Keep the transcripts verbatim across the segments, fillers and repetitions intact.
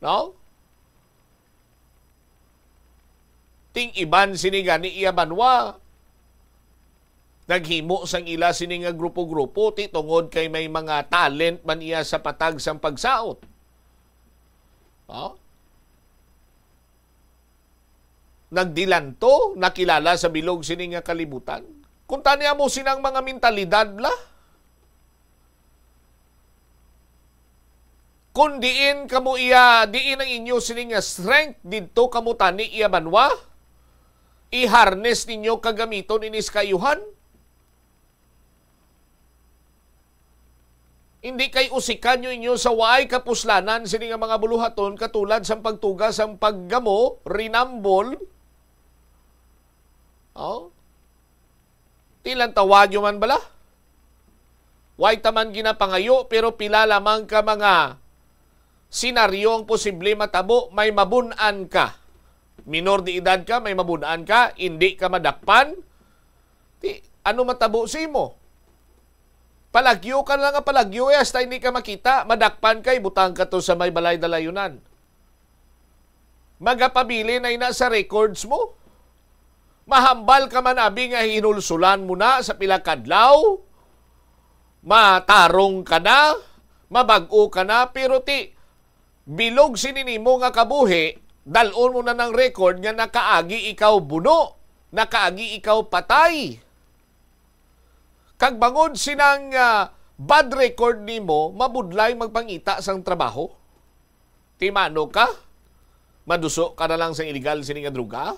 No? Ting iban sini gani iya banwa, naghimo sang ila sini nga grupo-grupo, ti tungod kay may mga talent man iya sa patag sang pagsaot. No? Nagdilanto, nakilala sa bilog sini nga kalibutan. Kung tani amo sinang mga mentalidad la, kung diin kamo iya, diin ang inyo sini nga strength, didto kamo tani iya banwa, i-harness ninyo kag gamiton ini sa kaayuhan. Hindi kay usikan nyo inyo sa waay kapuslanan sini nga mga buluhaton, katulad sang pagtuga sang paggamo, rinambol. Oh? Ti lantawag nyo man bala? Way ta man ginapangayo, pero pila lamang ka mga senaryo ang posible matabo, may mabun-an ka. Minor de edad ka, may mabun-an ka, hindi ka madakpan. Ti, ano matabo sa imo? Palagyo ka lang nga palagyo, eh, hasta hindi ka makita, madakpan ka, ibutang ka to sa may balay dalayunan. Magapabilin na ina sa records mo. Mahambal ka man, abi, nga hinulsulan mo na sa pila ka adlaw, matarong ka na, mabag-o ka na, pero ti, bilog sini nimo nga kabuhi, dal-on mo na ng record nga nakaagi ikaw buno, nakaagi ikaw patay. Kag bangod sinang, ah, bad record nimo, mabudlay magpangita sang trabaho. Ti mano ka? Maduso ka na lang sang illegal sini nga droga?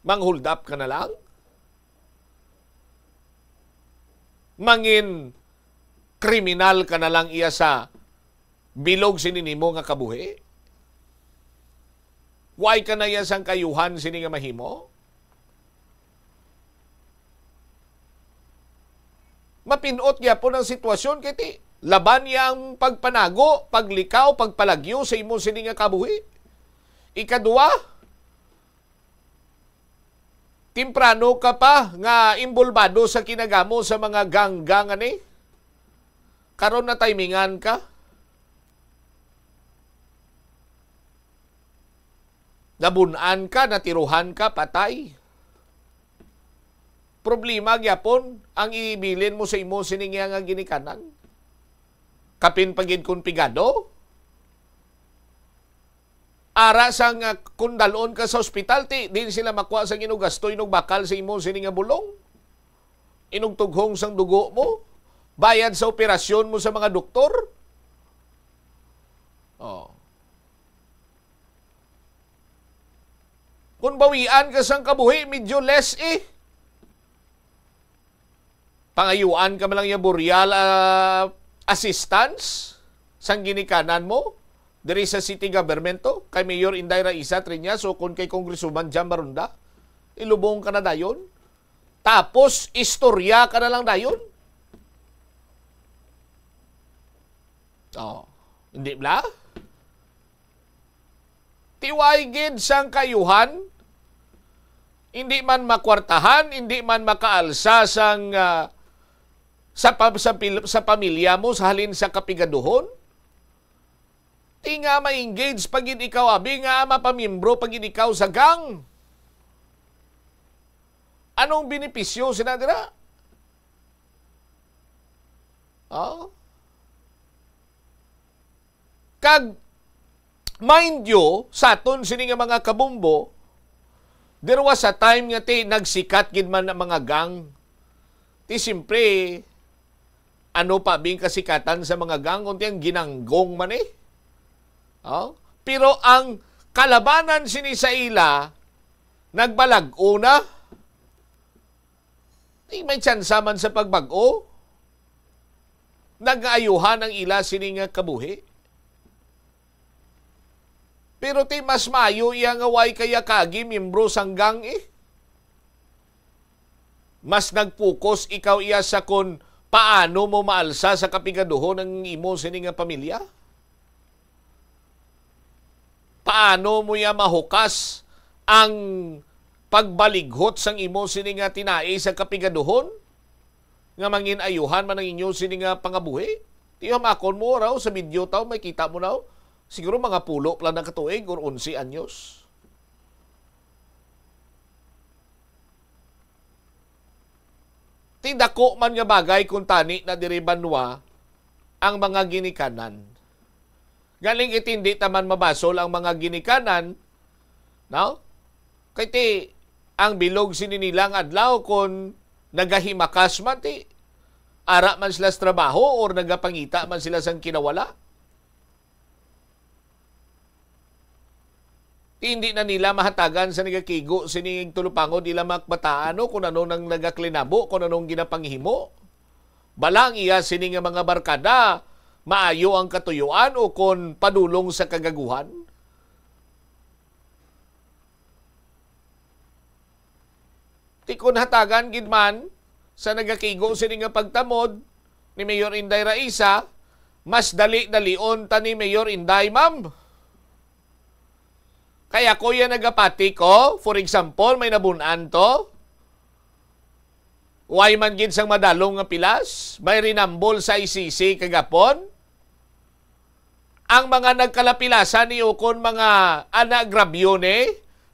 Mang-hold up ka na lang? Mangin kriminal ka na lang iya sa bilog sini nimo nga kabuhi? Way ka na iya sang kaayuhan sini nga mahimo? Mapin-ot gyapon ang sitwasyon kay ti laban niya ang pagpanago, paglikaw, pagpalagyo sa imo sini nga kabuhi. Ikadua, temprano ka pa nga imbolbado sa kinagamo sa mga ganggang ani. Karon na timingan ka. Nabun-an ka, natiruhan ka, patay. Problema gyapon ang ibilin mo sa imo sining iya nga ginikanan. Kapin pa gid kon pigado. Ara sa nga, kung dalon ka sa ospital, ti, di sila makuha sa inugasto, inug bakal sa imo sini nga bulong. Inug tughong sang dugo mo. Bayad sa operasyon mo sa mga doktor. Oh. Kung bawian ka sang kabuhi, medyo less eh. Pangayuan ka man lang iya burial, ah, assistance sang ginikanan mo diri sa city government to, kay Mayor Inday Raisa Triñas o kon kay Congresswoman Jam Maronda, ilubong ka na dayon. Tapos, istorya ka na lang dayon. Oh, hindi bla? Ti way gid sang kaayuhan, hindi man makwartahan, hindi man makaalsa sang, ah, sa pa-, sa pil-, sa pamilya mo, sa halin sa kapigaduhon. Ti nga ma-engage pa gid ikaw, abi, nga mapamiyembro pa gid ikaw sa gang. Anong benepisyo sina dira? Oh? Kag, mind you, sa aton sini nga mga kabumbo, there was a time nga ti nagsikat gid man ang mga gang. Ti siyempre, ano pa bing kasikatan sa mga gang, kundi ang ginanggong man eh. Oh? Pero ang kalabanan sini sa ila, nagbalag-o na. Di may tsansa man sa pagbag-o. Nagaayuhan ang ila sini nga kabuhi. Pero ti mas maayo iya nga way kaya kagi miyembro sang gang eh. Mas nag-focus ikaw iya sa kon paano mo maalsa sa kapigaduhon ang imo sini nga pamilya. Paano mo iya mahukas ang pagbalighot sang imo sini nga tinai sa kapigaduhon? Nga mangin-ayuhan man ang inyo sini nga pangabuhi? Tiyamakon mo raw sa video taw, may kita mo raw. Siguro mga pulo pala na katuig or onse anyos. Ti dako man nga bagay kung tani na diri banwa ang mga ginikanan. Galing itindi taman mabasol ang mga ginikanan, no? Kay ti ang bilog sini nila nga adlaw kung nagahimakas man ti ara man sila sa trabaho or nagapangita man sila sang kinawala. Ti hindi na nila mahatagan sa nagakigo sining tulupangon ila mga kabataan, no, kung ano nang nagaklinabo, kung anong ginapanghimo. Bala ang iya sini nga mga barkada, maayo ang katuyuan o kon padulong sa kagaguhan. Ti kon hatagan gid man sa nagakigo sini nga pagtamod ni Mayor Inday Raisa, mas dali-dalion ta ni Mayor Inday, ma'am. Kaya ko yan nagapati ko, for example, may nabun-an to. Way man gid sang madalong nga pilas, may rinambol sa I C C kagapon. Ang mga nagkalapilasan ni ukon mga ana grabyo ni,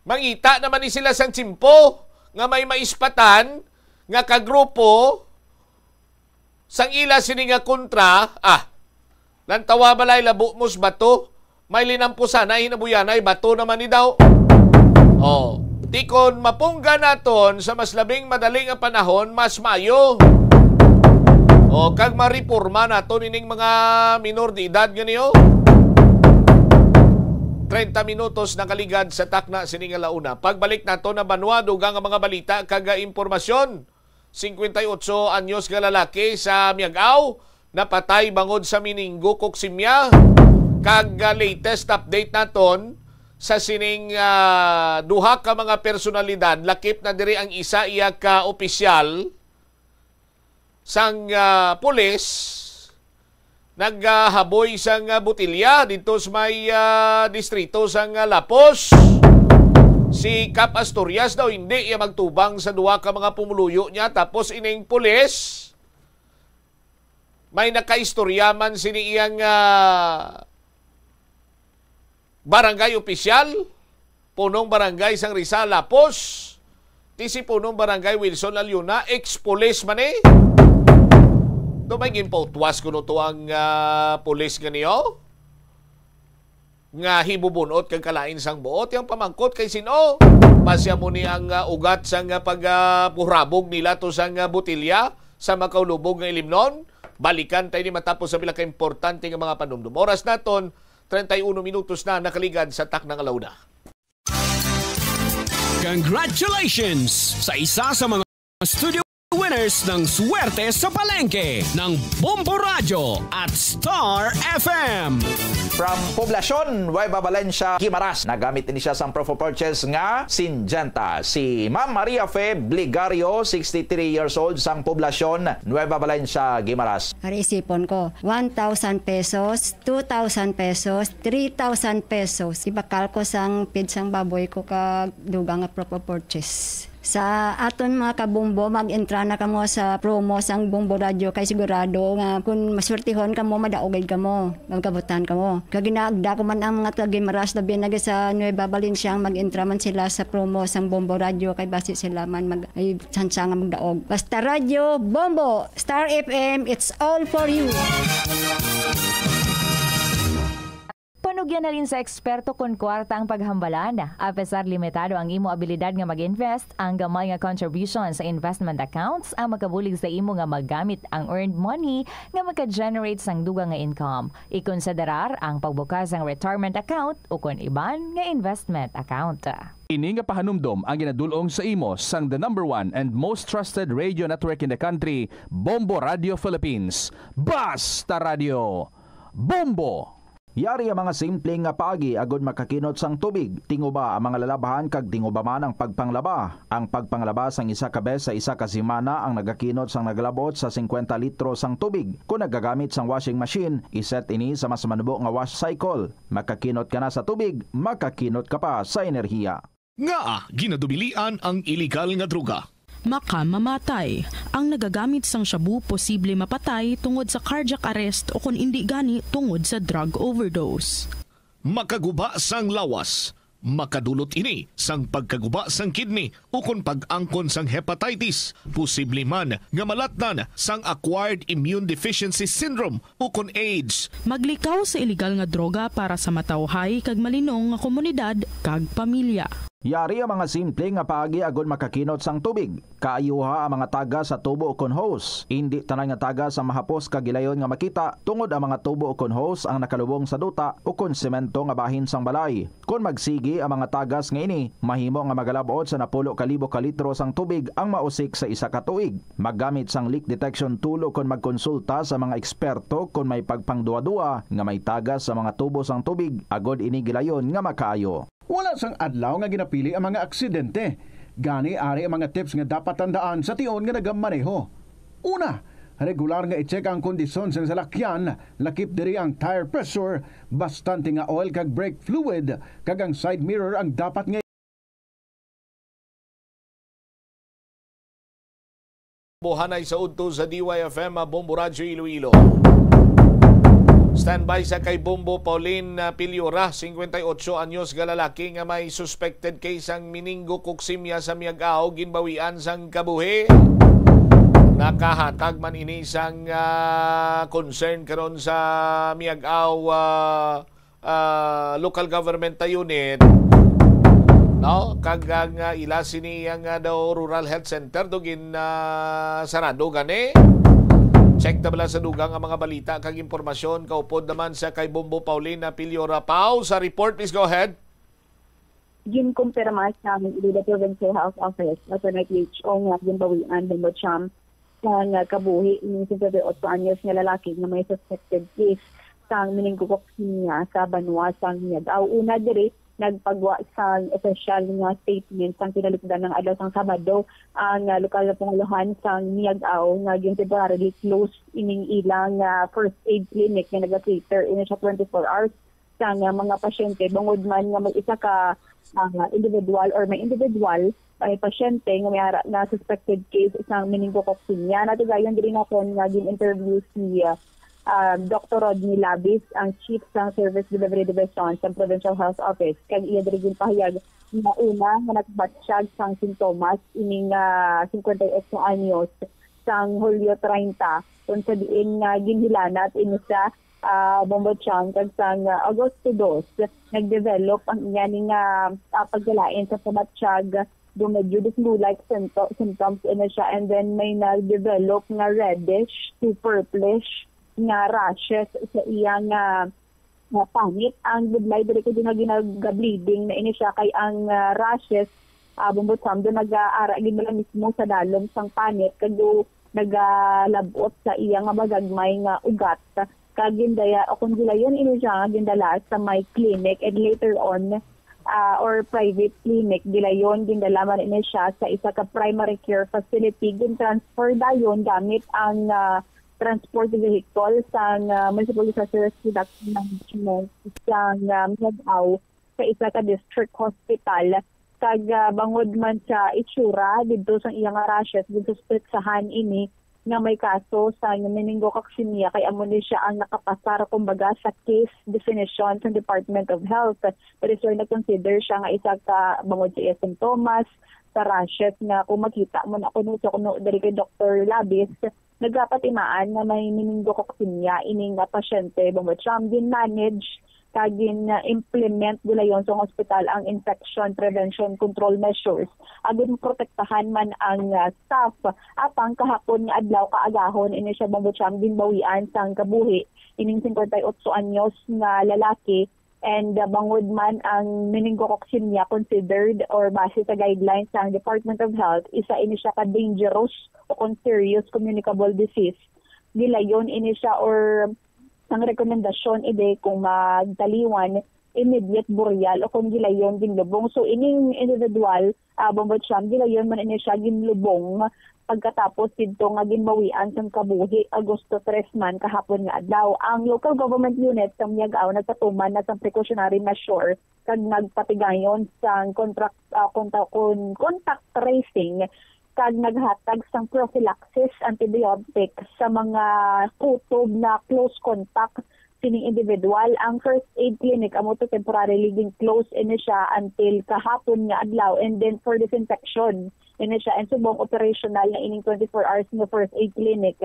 mangita naman ni sila sang tsimpo nga may maispatan nga kagrupo sang ila sini nga kontra. Ah, lantawa balay labo mos bato, may linampusanay hinabuyanay bato naman ni daw. Oh, ti kon mapungga naton sa mas labing madali nga panahon, mas maayo. Oh, kag mareporma naton ining mga minor de edad nga niyo. Treinta minutos nakaligad sa takna sini nga launa. Pagbalik nato na banwa, dugang nga mga balita kag, ah, impormasyon. Singkwenta y otso anyos nga lalaki sa Miag-ao napatay bangod sa meningococemia. Kag, ah, latest update naton sa sining, ah, duha ka mga personalidad, lakip na diri ang isa iya ka opisyal sang, ah, pulis, naghaboy sang, ah, botelya didto sa may, ah, distrito sang, ah, Lapos. Si Kap Asturias daw hindi iya magtubang sa duha ka mga pumuluyo niya, tapos ining pulis may nakaistorya man sini iyang, ah, barangay opisyal, punong barangay sang Rizal Lapos, ti si punong barangay Wilson Aliuna, ex-pulis man eh. Do may ginpautwas kuno to ang, ah, pulis nga niyo? Nga hibubunot kag kalain sang buot, yang pamangkot kay sin-o? Basi amo ni ang, ah, ugat sang, ah, pag, ah, purabog nila to sang, ah, botelya sa makaulubog nga ilimnon. Balikan tayo ni matapos sa pila ka importante nga mga panumdum. Oras naton, treinta y uno minutos na nakaligad sa takna nga launa. Congratulations sa isa sa mga studio winners ng Swerte sa Palengke ng Bombo Radyo at Star F M. From Poblacion, Nueva Valencia, Guimaras. Nagamit ini siya sang proof of purchase nga Syngenta. Si Ma'am Maria Fe Bligario, sixty-three years old, sang Poblacion, Nueva Valencia, Guimaras. Ari isipon ko, one thousand pesos, two thousand pesos, three thousand pesos. Ibakal ko sang feed sang baboy ko kag dugang nga proof of purchase. Sa aton mga kabumbo, mag-entra na kamo sa promo sang Bombo Radyo kay sigurado nga kung maswertehon kamo, madaog gid kamo, magkabutan kamo. Kag ginaagda ko man ang mga taga-Guimaras, labi na gid sa Nueva Valencia, mag-entra man sila sa promo sang Bombo Radyo kay basi sila man mag-, ay tsansa nga magdaog. Basta Radyo Bombo, Star F M, it's all for you. Panugyan halin sa eksperto kon kwarta ang paghambalan. Apesar limitado ang imo abilidad nga mag-invest, ang gamay nga contribution sa investment accounts ang makabulig sa imo nga magamit ang earned money nga maka-generate sang dugang nga income. Ikonsiderar ang pagbukas sang retirement account o kon iban nga investment account. Ini nga pahanumdom ang ginadul-ong sa imo sang the number one and most trusted radio network in the country, Bombo Radio Philippines. Basta Radio, Bombo! Yari ang mga simple nga paagi agud makakinot sang tubig. Tinguba ang mga lalabhan kag tinguba man ang pagpanglaba. Ang pagpanglaba sang isa ka bes sa isa ka semana ang nagakinot sang naglabot sa singkwenta litro sang tubig. Kon nagagamit sang washing machine, iset ini sa mas manubo nga wash cycle. Makakinot ka na sa tubig, makakinot ka pa sa enerhiya. Ngaa ginadubilian ang iligal nga droga? Makamamatay. Ang nagagamit sang shabu posible mapatay tungod sa cardiac arrest o kon indi gani tungod sa drug overdose. Makaguba sang lawas. Makadulot ini sang pagkaguba sang kidney ukon pag-angkon sang hepatitis, posible man nga malatnan sang acquired immune deficiency syndrome ukon AIDS. Maglikaw sa iligal nga droga para sa matawhay kag malinong nga komunidad kag pamilya. Yari ang mga simple nga paagi agod makakinot sang tubig. Kaayuha ang mga tagas sa tubo ukon hose. Indi tanan nga tagas ang mahapos kag gilayon nga makita, tungod ang mga tubo ukon hose ang nakalubong sa duta ukon semento nga bahin sang balay. Kon magsigi ang mga tagas nga ini, mahimo nga magalab-ot sa napulo ka libo ka litro sang tubig ang mausik sa isa ka tuig. Maggamit sang leak detection tool ukon magkonsulta sa mga eksperto kon may pagpangduwa-duwa nga may tagas sa mga tubo sang tubig agod ini gilayon nga makaayo. Wala sang adlaw nga ginapili ang mga aksidente. Gani, ari ang mga tips nga dapat tandaan sa tion nga nagamaneho. Una, regular nga i-check ang kondisyon sang salakyan, lakip diri ang tire pressure, bastante nga oil kag brake fluid, kag ang side mirror ang dapat nga Buhanay sa udto sa D Y F M, ah, Bombo Radyo Iloilo. Standby sa kay Bombo Pauline, ah, Piliora, singkwenta y otso anyos nga lalaki nga may suspected case sang meningococemia sa Miag-ao, ginbawian sang kabuhi. Nakahatag man ini sang, ah, concern karon sa Miag-ao, ah, ah, local government unit, no? Kag ang, ah, ila sini ang, ah, daw rural health center do gin, ah, sarado gani. Check ta bala sa dugang nga mga balita kag impormasyon kaupod naman sa kay Bombo Paulina Piliora Pau sa report. Please go ahead. Ginkumpirma sang Iloilo Provincial Health Office o sa P H O nga ginbawian, Bombo Cham, sang kabuhi ining singkwenta y otso anyos nga lalaki nga may suspected case sang meningococemia sa banwa sang Miag-ao. Una diri, nagpagwa sang opisyal nga statement sang kinalukdan nga adlaw sang Sabado ang, ah, lokal nga pangulohan sang Miag-ao nga gin-temporarily close ining ilang, ah, first aid clinic nga naga-cater ini siya twenty-four hours sang, ah, mga pasyente, bangod man nga may isa ka, ah, individual or may individual, may pasyente nga may ara nga suspected case sang meningococemia. Natugayon diri naton nga gin-interview si, ah, ah, Doctor Rodney Labis, ang Chief sang Service Delivery Division sa Provincial Health Office, kag iya diri ginpahayag nga una nga nagbatyag sang sintomas ining, ah, singkwenta y otso anyos sang Hulyo treinta, kung sa diin nga ginhilanat ini sa, ah, Bombo Cham, kag sang, ah, Agosto dos, nagdevelop ang iya ni nga, ah, pagkalain sa pamatyag. Dumedyo this flu-like sympto-, symptoms ini siya, and then may nag-develop nga reddish to purplish nga rashes sa iya nga, nga panit. Ang budlay diri kay nga ginaga-bleeding na ini siya, kay ang, ah, rashes, ah, Bombo Cham, do nagaara gid bala mismo sa dalom sang panit, kag do nagalab-ot sa iya nga magagmay nga ugat. Kag gindaya, o kung gilayon ini siya nga gindala sa may clinic, and later on, ah, or private clinic, gilayon, gindala man ini siya sa isa ka primary care facility. Gin-transfer dayon gamit ang, ah, transport vehicle sang, ah, Municipal Disaster Risk Reduction Management sang, ah, Miag-ao sa isa ka district hospital. Kag, ah, bangod man sa itsura didto sang iya nga rashes, ginsuspetsahan ini nga may kaso sang meningococemia, kay amo ni siya ang nakapasar, kumbaga, sa case definition sa Department of Health. Pero, sir, nag-consider siya nga isa ka, bangod sa iya sintomas, sa rashes nga kung makita mo na kuno sa kuno diri kay Doktor Labis, nagapatimaan nga may meningococemia ining nga pasyente, bangod siya ang gin-manage kag gin-implement gilayon sa hospital ang infection prevention control measures, agud maprotektahan man ang, ah, staff. Apang kahapon nga adlaw kaagahon ini siya, Bombo Cham, ginbawian sang kabuhi ining singkwenta y otso anyos nga lalaki, and, ah, bangod man ang meningococemia considered or base sa guidelines sang Department of Health, isa ini siya ka dangerous o kon serious communicable disease. Gilayon ini siya, or ang rekomendasyon idi kung magtaliwan, immediate burial o kung gilayon ginlubong. So, ining individual, ah, Bombo Cham, gilayon man ini siya ginlubong pagkatapos didto nga ginbawian sang kabuhi, Agosto tres man, kahapon nga adlaw. Ang local government unit sa Miag-ao nagpatuman na sang precautionary measure kag nagpatigayon sang contract, ah, konta-, kon-, contact tracing kag naghatag sang prophylaxis antibiotic sa mga kutob na close contact sining individual. Ang first aid clinic, amo to, temporarily gin-close ini siya until kahapon nga adlaw, and then for disinfection ini siya, and subong operational na ining twenty-four hours nga first aid clinic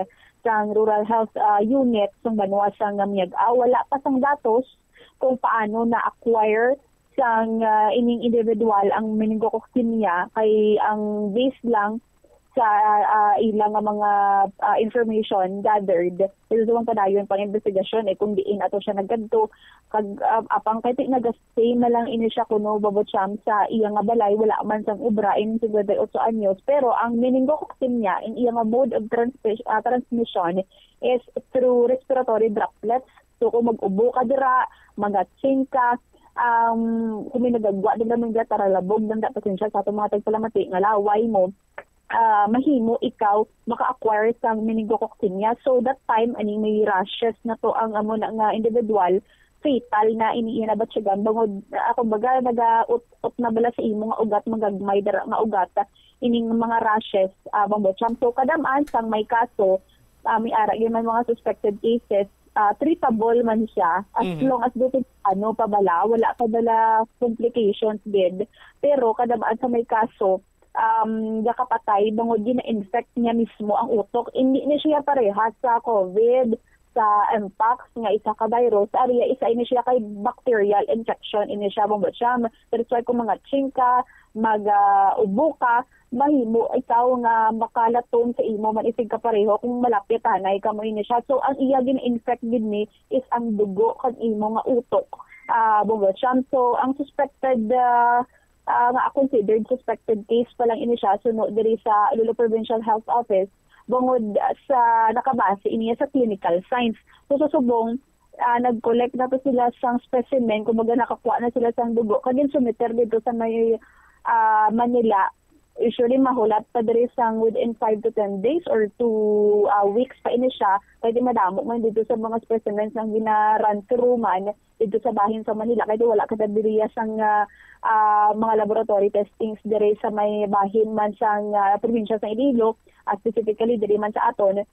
sang Rural Health, ah, Unit sang banwa sang Miag-ao. Wala pa sang datos kung paano na-acquire sang, ah, ining individual ang meningococcemia, kay ang base lang sa, ah, ila nga mga, ah, information gathered, ito sa padayon pang investigasyon, eh, kung diin ato siya nagkadto. Kag, ah, apang kay ti-, naga-stay na lang ini siya kuno, Bobo Cham, sa iya nga balay, wala man sang obra in fifty-eight anyos. Pero ang meningococcemia, in iya nga mode of transmis-, ah, transmission is through respiratory droplets. So, kung mag-ubo ka dira, mangatsing ka, um, kung may nagagwa din naman dira, taralabog din, dapat siya sa atong mga tagpalamati nga laway mo, ah, mahimo ikaw maka-acquire sang meningococcemia. So, that time, ani, may rashes na to ang amo na nga individual, fatal na ini iya nabatyagan. Bangod, ah, kumbaga, nagaut-ut na bala sa imo nga ugat, magagmay dira nga ugat, ining mga rashes, ah, Bobo Cham. So, kadam-an sang may kaso, ah, may ara gyud man mga suspected cases, ah, treatable man siya as Mhm. long as dito, ano, pa bala, wala pa bala complications gid. Pero kadam-an sa may kaso, um, gakapatay bangod gina-infect niya mismo ang utok. Hindi ni siya parehas sa COVID, sa mpox nga isa ka virus. Ari, isa ini siya kay bacterial infection ini siya, Bobo Cham. That's why kung mangatsing ka, mag, ah, ubo ka, mahimo ikaw nga makalaton sa imo man isig kapareho kung malapit anay kamo ini siya. So, ang iya gina-infect gid ni is ang dugo kag imo nga utok, ah, Bobo Cham. So, ang suspected, ah, ah, nga considered suspected case pa lang ini siya suno diri sa Iloilo Provincial Health Office, bangod sa nakabase ini sa clinical signs. So, sa subong, ah, nag-collect na to sila sang specimen, kumbaga nakakuha na sila sang dugo, kag ginsumiter dito sa may, ah, Manila. Usually, mahulat pa diri sang within five to ten days or two, ah, weeks pa ini siya. Kay di madamo man dito sa mga specimens nga gina-run through man dito sa bahin sa Manila. Kay di wala ka diriya sang, ah, ah, mga laboratory testings diri sa may bahin man sang, ah, probinsya sa Iloilo, ah, specifically diri man sa aton.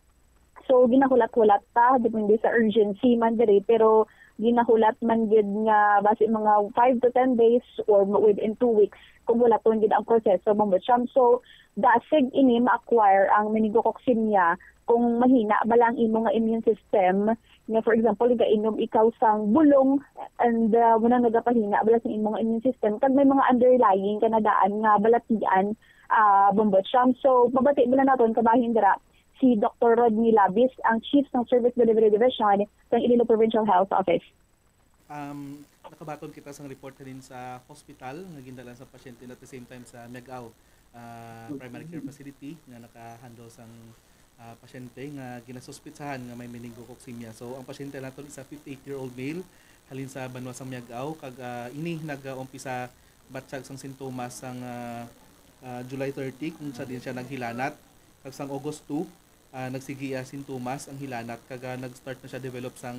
So, ginahulat-hulat ta, depende sa urgency man diri, pero ginahulat man gid nga basi mga five to ten days or within two weeks kung hulaton gid ang proseso, Bobo Cham. So, dasig ini ma-acquire ang meningococcemia kung mahina bala ang imo nga immune system, nga, for example, gainom ikaw sang bulong, and, uh, muna nagapahina bala sa imo nga immune system, kag may mga underlying kanadaan nga balatian, ah, Bobo Cham. So, mabati bala naton kabahin dira si Doktor Rodney Labis, ang Chief ng Service Delivery Division sa Iloilo Provincial Health Office. Um, nakabaton kita sang report halin sa hospital nga gindala sa pasyente, and at the same time sa Miag-ao, ah, Primary Care Facility nga naka-handle sang, ah, pasyente nga ginasuspitsahan nga may meningococcemia. So, ang pasyente naton isa fifty-eight-year-old male halin sa banwa sang Miag-ao, kag, ah, ini nag-umpisa batyag sang sintomas sang, ah, ah, July thirty, kung sa din siya naghilanat, kag sang August two, ah, nagsigi iya sintomas ang hilanat, kag, ah, nag-start na siya develop sang,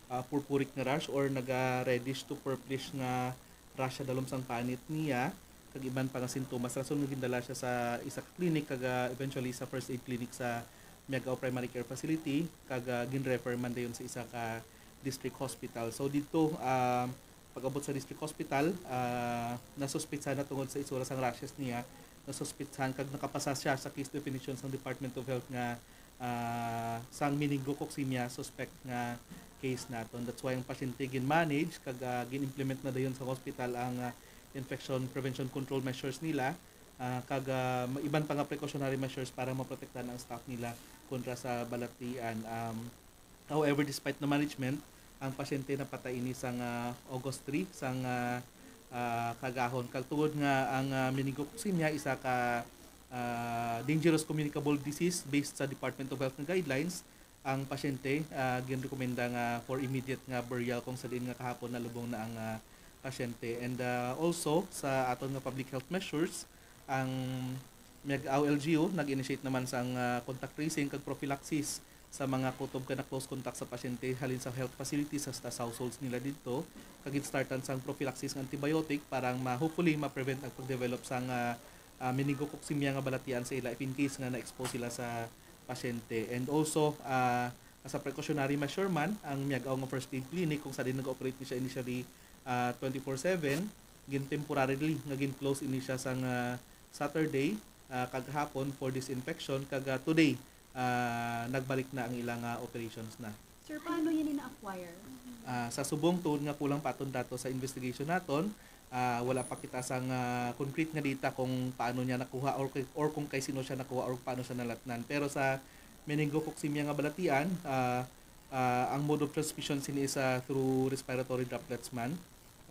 ah, purpuric nga rash or naga-reddish to purplish nga rash sa dalom sang panit niya, kag iban pa nga sintomas. Rason nga gindala siya sa isa ka clinic, kag, ah, eventually sa first aid clinic sa Miag-ao Primary Care Facility, kag, ah, gin-refer man dayon sa isa ka district hospital. So, dito, ah, pag-abot sa district hospital, ah, nasuspitsahan na tungod sa itsura sang rashes niya, nasuspitsahan kag nakapasa siya sa case definition sang Department of Health nga, ah, sang meningococcemia suspect nga case naton. That's why ang pasyente gin-manage kag, ah, gin-implement na dayon sa hospital ang, ah, infection prevention control measures nila, ah, kag, ah, ma-, iban pa nga precautionary measures para maprotektahan ang staff nila kontra sa balatian. Um, however, despite the management, ang pasyente napatay ini sang, ah, August three, sang, ah, ah, kagahon. Kag tungod nga ang, ah, meningococcemia isa ka, ah, dangerous communicable disease based sa Department of Health nga guidelines, ang pasyente, ah, ginrekomenda nga for immediate nga burial, kung sa diin nga kahapon nalubong na ang, ah, pasyente. And, ah, also, sa aton nga public health measures, ang Miag-ao L G U nag-initiate naman sang, ah, contact tracing kag prophylaxis sa mga kutob ka na close contact sa pasyente halin sa health facilities hasta sa households nila didto, kag gin-startan sang prophylaxis nga antibiotic para ma-, hopefully ma-prevent ang pag-develop sang, ah, ah, meningococcemia nga balatian sa ila if in case nga na-expose sila sa pasyente. And also, ah, As a precautionary measure man, ang Miag-ao nga first aid clinic, kung sa din nag-operate ni siya initially, ah, twenty-four seven, gin-temporarily nga gin-close ini siya sang, ah, Saturday, ah, kag hapon for disinfection, kag, ah, today, ah, nagbalik na ang ilang, ah, operations na. Sir, paano yan na-acquire? Ah, sa subong, tuod nga kulang pa aton datos sa investigation naton, ah, wala pa kita sang, ah, concrete nga data kung paano niya nakuha or kay, or kung kay sino siya nakuha or paano siya nalatnan. Pero sa meningococcemia nga balatian, ah, ah, ang mode of transmission sini is, ah, through respiratory droplets man.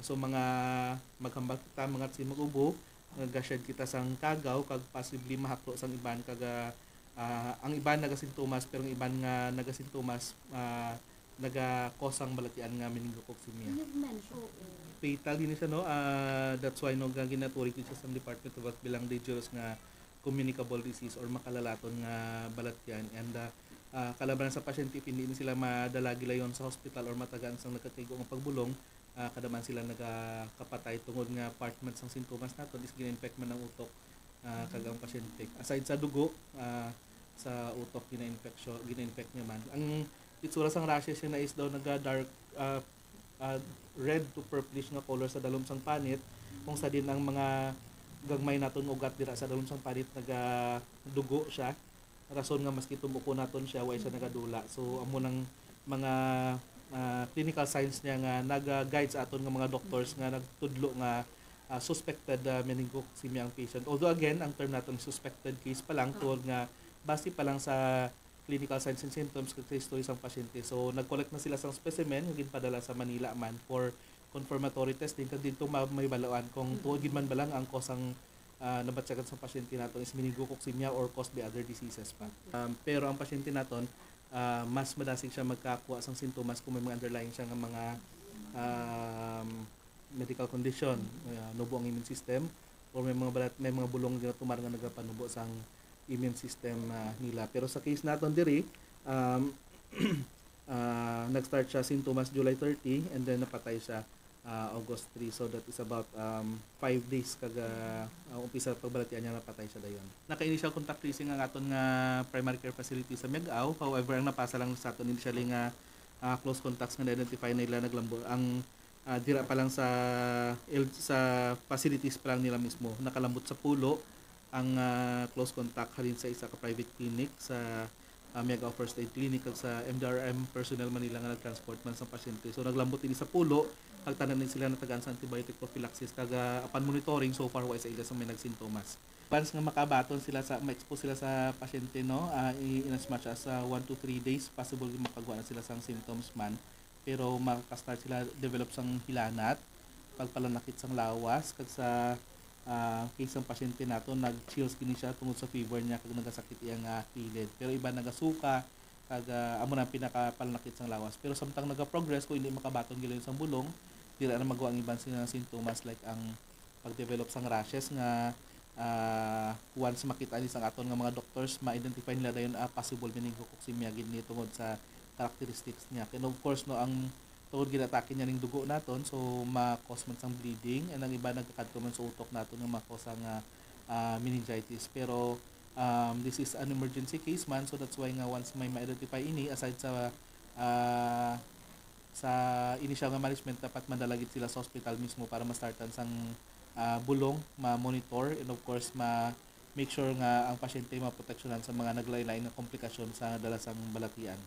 So, mga maghambal kita, mga sin mag-ubo, nag-shed kita sang kagaw, kag possibly mahaklo sang iban, kag, ah, ah, ang iban nagasintomas, pero ang iban nga nagasintomas, ah, naga-cause sang balatian nga meningococcemia. You've mentioned, oo. Fatal gini siya, no? Ah, that's why, no, nga ginaturing gid siya sa Department of Health bilang dangerous nga communicable disease or makalalaton nga balatian. And, ah, ah, kalabanan sa pasyente, if hindi ni sila madala gilayon sa hospital or matagaan sang nagakaigo nga pagbulong, ah, kada man sila nagakapatay tungod nga part man sang sintomas naton is gina-infect man ang utok, ah, kag ang pasyente. Aside sa dugo, ah, sa utok, gina-infection, gina-infect niya man. Ang itsura sang rashes niya na is daw naga-dark, ah, ah, red to purplish nga color sa dalom sang panit, kung sa din ang mga gagmay naton nga ugat dira sa dalom sang panit nagadugo siya, rason nga maski tumuko naton siya, wa siya nagadula. So, amo nang mga, ah, clinical signs niya nga naga-guide sa aton nga mga doctors nga nagtudlo nga, ah, suspected, ah, meningococcemia ang patient. Although again, ang term naton suspected case pa lang, tungod nga base pa lang sa clinical signs and symptoms kag sa history sang pasyente. So, nag-collect na sila sang specimen nga ginpadala sa Manila man for confirmatory testing, kag didto ma-, mahibaluan kung tuod gid man ba lang ang cause sang, ah, nabatyagan sang pasyente naton is meningococcemia or caused by other diseases pa. Um, pero ang pasyente naton, ah, mas madasig siya magkakuha sang sintomas kung may mga underlying siya nga mga, um, medical condition, ah, nubo ang immune system, or may mga balat, may mga bulong nga ginatumar nga nagapanubo sang immune system, ah, nila. Pero sa case naton diri, um, ah, nag-start siya sintomas July thirty, and then napatay siya, ah, August three. So that is about, um, five days kag, ah, ah, umpisa pagbalatian niya, napatay siya dayon. Naka-initial contact tracing ang aton nga primary care facility sa Miag-ao. However, ang napasa lang sa aton initially nga, ah, close contacts nga na-identify nila naglambo ang, ah, dira pa lang sa el-, sa facilities pa lang nila mismo. Nakalambot sa Pulo ang, ah, close contact halin sa isa ka private clinic sa, ah, Miag-ao First Aid Clinic kag sa M D R M personnel man nila nga nag-transport man sa pasyente. So, naglambot ini sa Pulo, kag tanan ni sila natagaan sa antibiotic prophylaxis kag, ah, upon monitoring, so far, wa sa ila sa may nagsintomas. Once nga makabaton sila sa, ma-expose sila sa pasyente, no, ah, i-, in as much as, ah, one to three days, possible nga makagwa na sila sang symptoms man. Pero makaka-start sila develop sang hilanat, pagpalanakit sang lawas, kag sa, ah, case sang pasyente nato, nag-chills gini siya tungod sa fever niya, kag nagasakit iya nga kilid. Pero iban nagasuka, kag, ah, amo na ang pinakapalanakit sang lawas. Pero samtang naga-progress, kung hindi makabaton gilayon sang bulong, dira na magwa ang iban sila nga sintomas like ang pag-develop sang rashes nga, ah, once makita ni sang aton nga mga doctors, ma-identify nila dayon, ah, possible meningococcemia gid ni tungod sa characteristics niya. And of course, no, ang tungod gid atake niya ning dugo naton, so ma-cause man sang bleeding, and ang iba nagakadto man sa utok naton nga ma-cause ang, ah, ah, meningitis. Pero, um, this is an emergency case man, so that's why nga once may ma-identify ini, aside sa, ah, sa initial nga management, dapat madala gid sila sa hospital mismo para ma-startan sang, ah, bulong, ma-monitor, and of course, ma-make sure nga ang pasyente maproteksyonan sa mga naglain-lain nga komplikasyon sa dala sang balatian.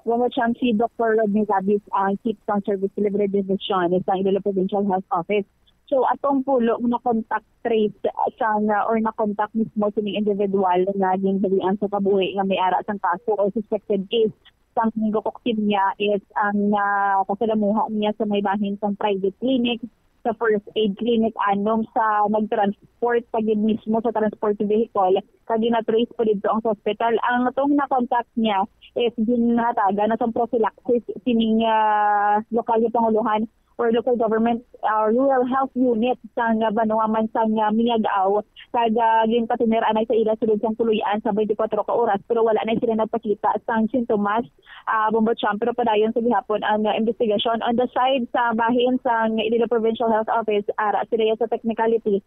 Wala siyang si Doktor Rodney Rabis, ang Chief sang Service Delivery Division sa Iloilo Provincial Health Office. So, atong pulo nga na-contact trace sang, or na-contact mismo sining individual nga ginbalian sa kabuhi nga may ara sang kaso or suspected case sang meningococcemia is ang, ah, kasalamuha niya sa may bahin sang private clinic, sa first aid clinic, anom sa nag-transport pa gid mismo sa transport vehicle, kag gina-trace pa didto ang sa hospital. Ang atong na-contact niya is ginhatagan na sang prophylaxis sining, ah, lokal nga panguluhan or local government, ah, rural health unit sang, ah, banwa man sang, ah, Miag-ao. Kag, ah, ginpatimer anay sa ila sulod sang puloy-an sa twenty-four ka oras, pero wala na sila nagpakita sang sintomas, ah, Bombo Champ. Pero padayon sa gihapon ang, ah, investigasyon. On the side sa bahin sang Iloilo Provincial Health Office, ara sila sa technicalities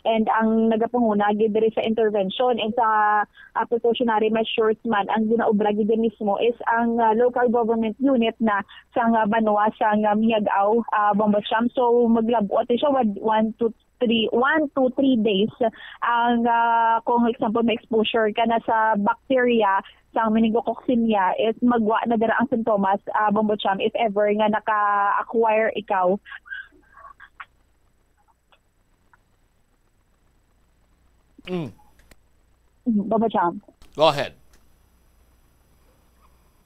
and ang nagapanguna gid diri sa intervention. sa, ah, precautionary measures man ang ginaobra gid mismo is ang, ah, local government unit na sang, ah, banwa sang, ah, Miag-ao, ah, Bombo Cham. So, maglab-ot siya, one, one to three, one to three days. Ang, ah, kung example, may exposure ka na sa bacteria, sa meningococcinia, is magwa na dira ang sintomas, ah, Bombo Cham, if ever nga naka-acquire ikaw. Mm. Mm, Bombo Cham. Go ahead.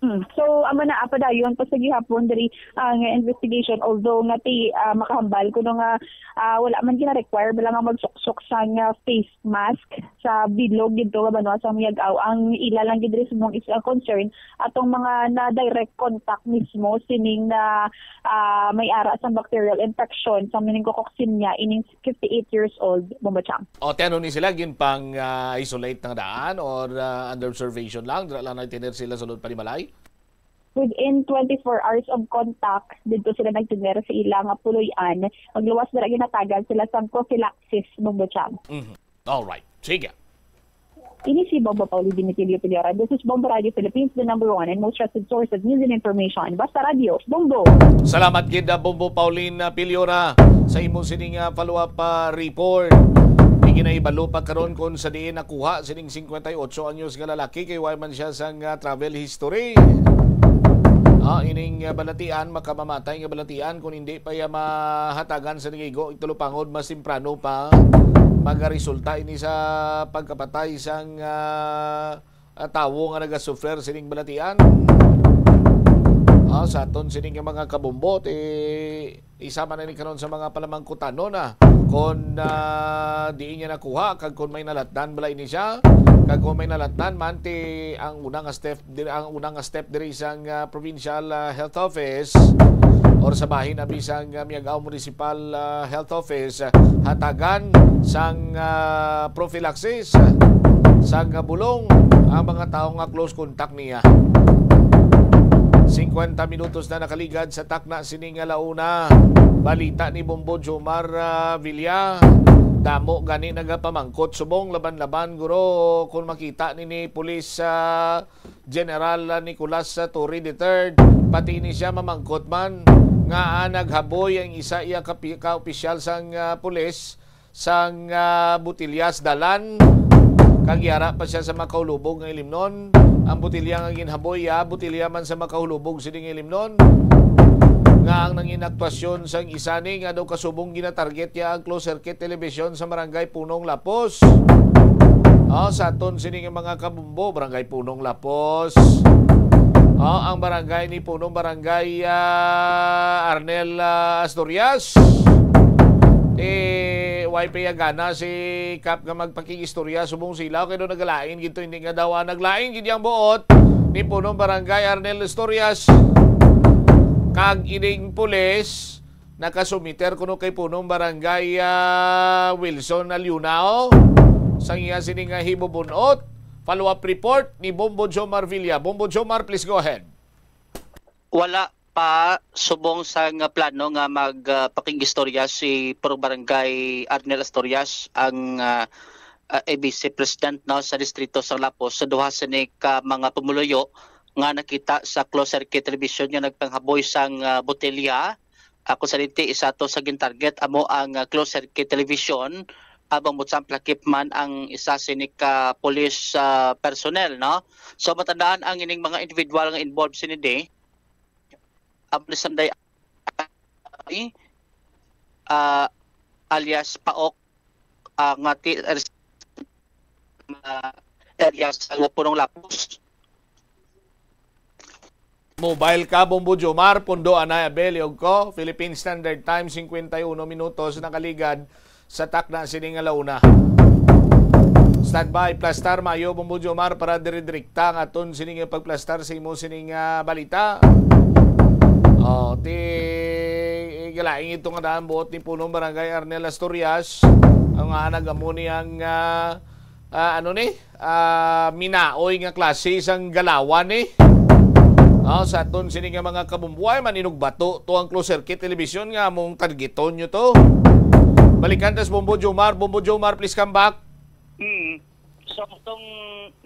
Mm. So, amo na, ah, padayon pa sa gihapon diri ang investigation, although nga ti, ah, makahambal kuno nga, ah, wala man gina-require bala nga magsuksok sang, ah, face mask sa bilog didto nga banwa sa Miag-ao. Ang ila lang gid diri subong is ang concern atong mga na direct contact mismo sining na, ah, may ara sang bacterial infection sa meningococcinia ining fifty-eight years old, Bombo Cham. O, ti ano ni sila, gin pang, ah, isolate na daan or, ah, under observation lang, dira lang nagtener sila sulod panimalay? Within twenty-four hours of contact, didto sila nagtener sa ila nga puloy-an. Magluwas dira ginatagan sila sang prophylaxis, Bombo Cham. Mhm. All right. Sige. Ini si Bombo Pauli Dimitilio Piliora. This is Bombo Radio Philippines, the number one and most trusted source of news and information. Basta Radio, Bombo! Salamat gid, ah, Bombo Pauline, ah, Piliora, sa imo sining, ah, follow-up, ah, report. Di ginahibalo pa karon kung sa diin nakuha sining singkwenta y ocho anyos nga lalaki, kay wala man siya sang, ah, travel history. Ah, ining, ah, balatian, makamamatay nga balatian kung hindi pa iya mahatagan sa nag-igo, tulupangod mas temprano pa magaresulta ini sa pagkapatay sang, ah, ah, tawo nga nagasuffer sining balatian. Ah, sa aton sining nga mga kabombo, ti isa man ini karon sa mga palamangkutanon na kon, ah, diin niya nakuha kag kon may nalatdan bala ini siya, kag kon may nalatdan man, ti ang una nga step diri, ang una nga step diri sang, ah, provincial, ah, health office or sa bahin abi sang, ah, Miag-ao Municipal, ah, Health Office, ah, hatagan sang, ah, prophylaxis, ah, sang, ah, bulong ang mga tawo nga close contact niya. Singkwenta minutos na nakaligad sa takna sini nga launa. Balita ni Bombo Jomar, ah, Villa. Damo gani nagapamangkot subong laban-laban, guro, kung makita ni, ni pulis, ah, General Nicolas Torre the third, pati ni siya mamangkot man nga, ah, naghaboy ang isa iya ka, ka opisyal sang, ah, pulis sang, ah, botelya sa dalan, kag yara pa siya sa makahulubog nga ilimnon. Ang botelya nga ginhaboy iya, botelya man sa makahulubog sini nga ilimnon, nga ang nangin aktuasyon sang isa ni nga daw kasubong ginatarget niya ang closed circuit television sa Barangay Punong Lapos. Oh, sa aton sini nga mga kabumbo, Barangay Punong Lapos. Oh, ang barangay ni Punong Barangay, ah, Arnel, ah, Asturias. Eh, why pa iya gana si Kap nga magpakig-istorya subong sila? Kay daw nagalain gid to, hindi nga daw, ah, naglain gid yang buot ni Punong Barangay Arnel Asturias. Kag ining pulis, nakasumiter kuno kay Punong Barangay, ah, Wilson Aliunao. Sang iya sini nga hibubun-ot, follow-up report ni Bombo Jomar Villa. Bombo Jomar, please go ahead. Wala pa subong sa nga plano nga mag, ah, pakig-istorya si Punong Barangay Arnel Asturias, ang, ah, ah, A B C President, no, sa distrito sa Lapos, sa duha sini ka mga pumuluyo nga nakita sa closed circuit television nga nagpanghaboy sang, ah, botelya. Ako sa dinti, isa to sa gintarget amo ang, ah, closed circuit television, habang buot samplakip man ang isa sini ka police, ah, personnel, no? So, matandaan ang ining mga individual nga involved sini di, amo ni Sanday, ah, alias Paok, ah, nga ti-, ah, area sa Punong Lapos. Mobile ka, Bombo Jomar, pundo anay, Abel, iyog ko. Philippine Standard Time, singkwenta y uno minutos nakaligad sa takna sini nga launa. Standby, plastar mayo, Bombo Jomar, para dire-direkta ang aton sini nga pagplastar sa imo sini nga balita. Oh, ti galaing ito nga daan buot ni Punong Barangay Arnel Asturias. Ang nga nagamo ni ang, ah, ah, ano ni? Ah, minaoy nga klase sang galawan ni. Oh, sa aton sini nga mga kabumbuay, maninugbato to ang closed circuit television nga among targeton nyo to. Balikan tas Bombo Jomar, Bombo Jomar, please come back. Hmm. So, itong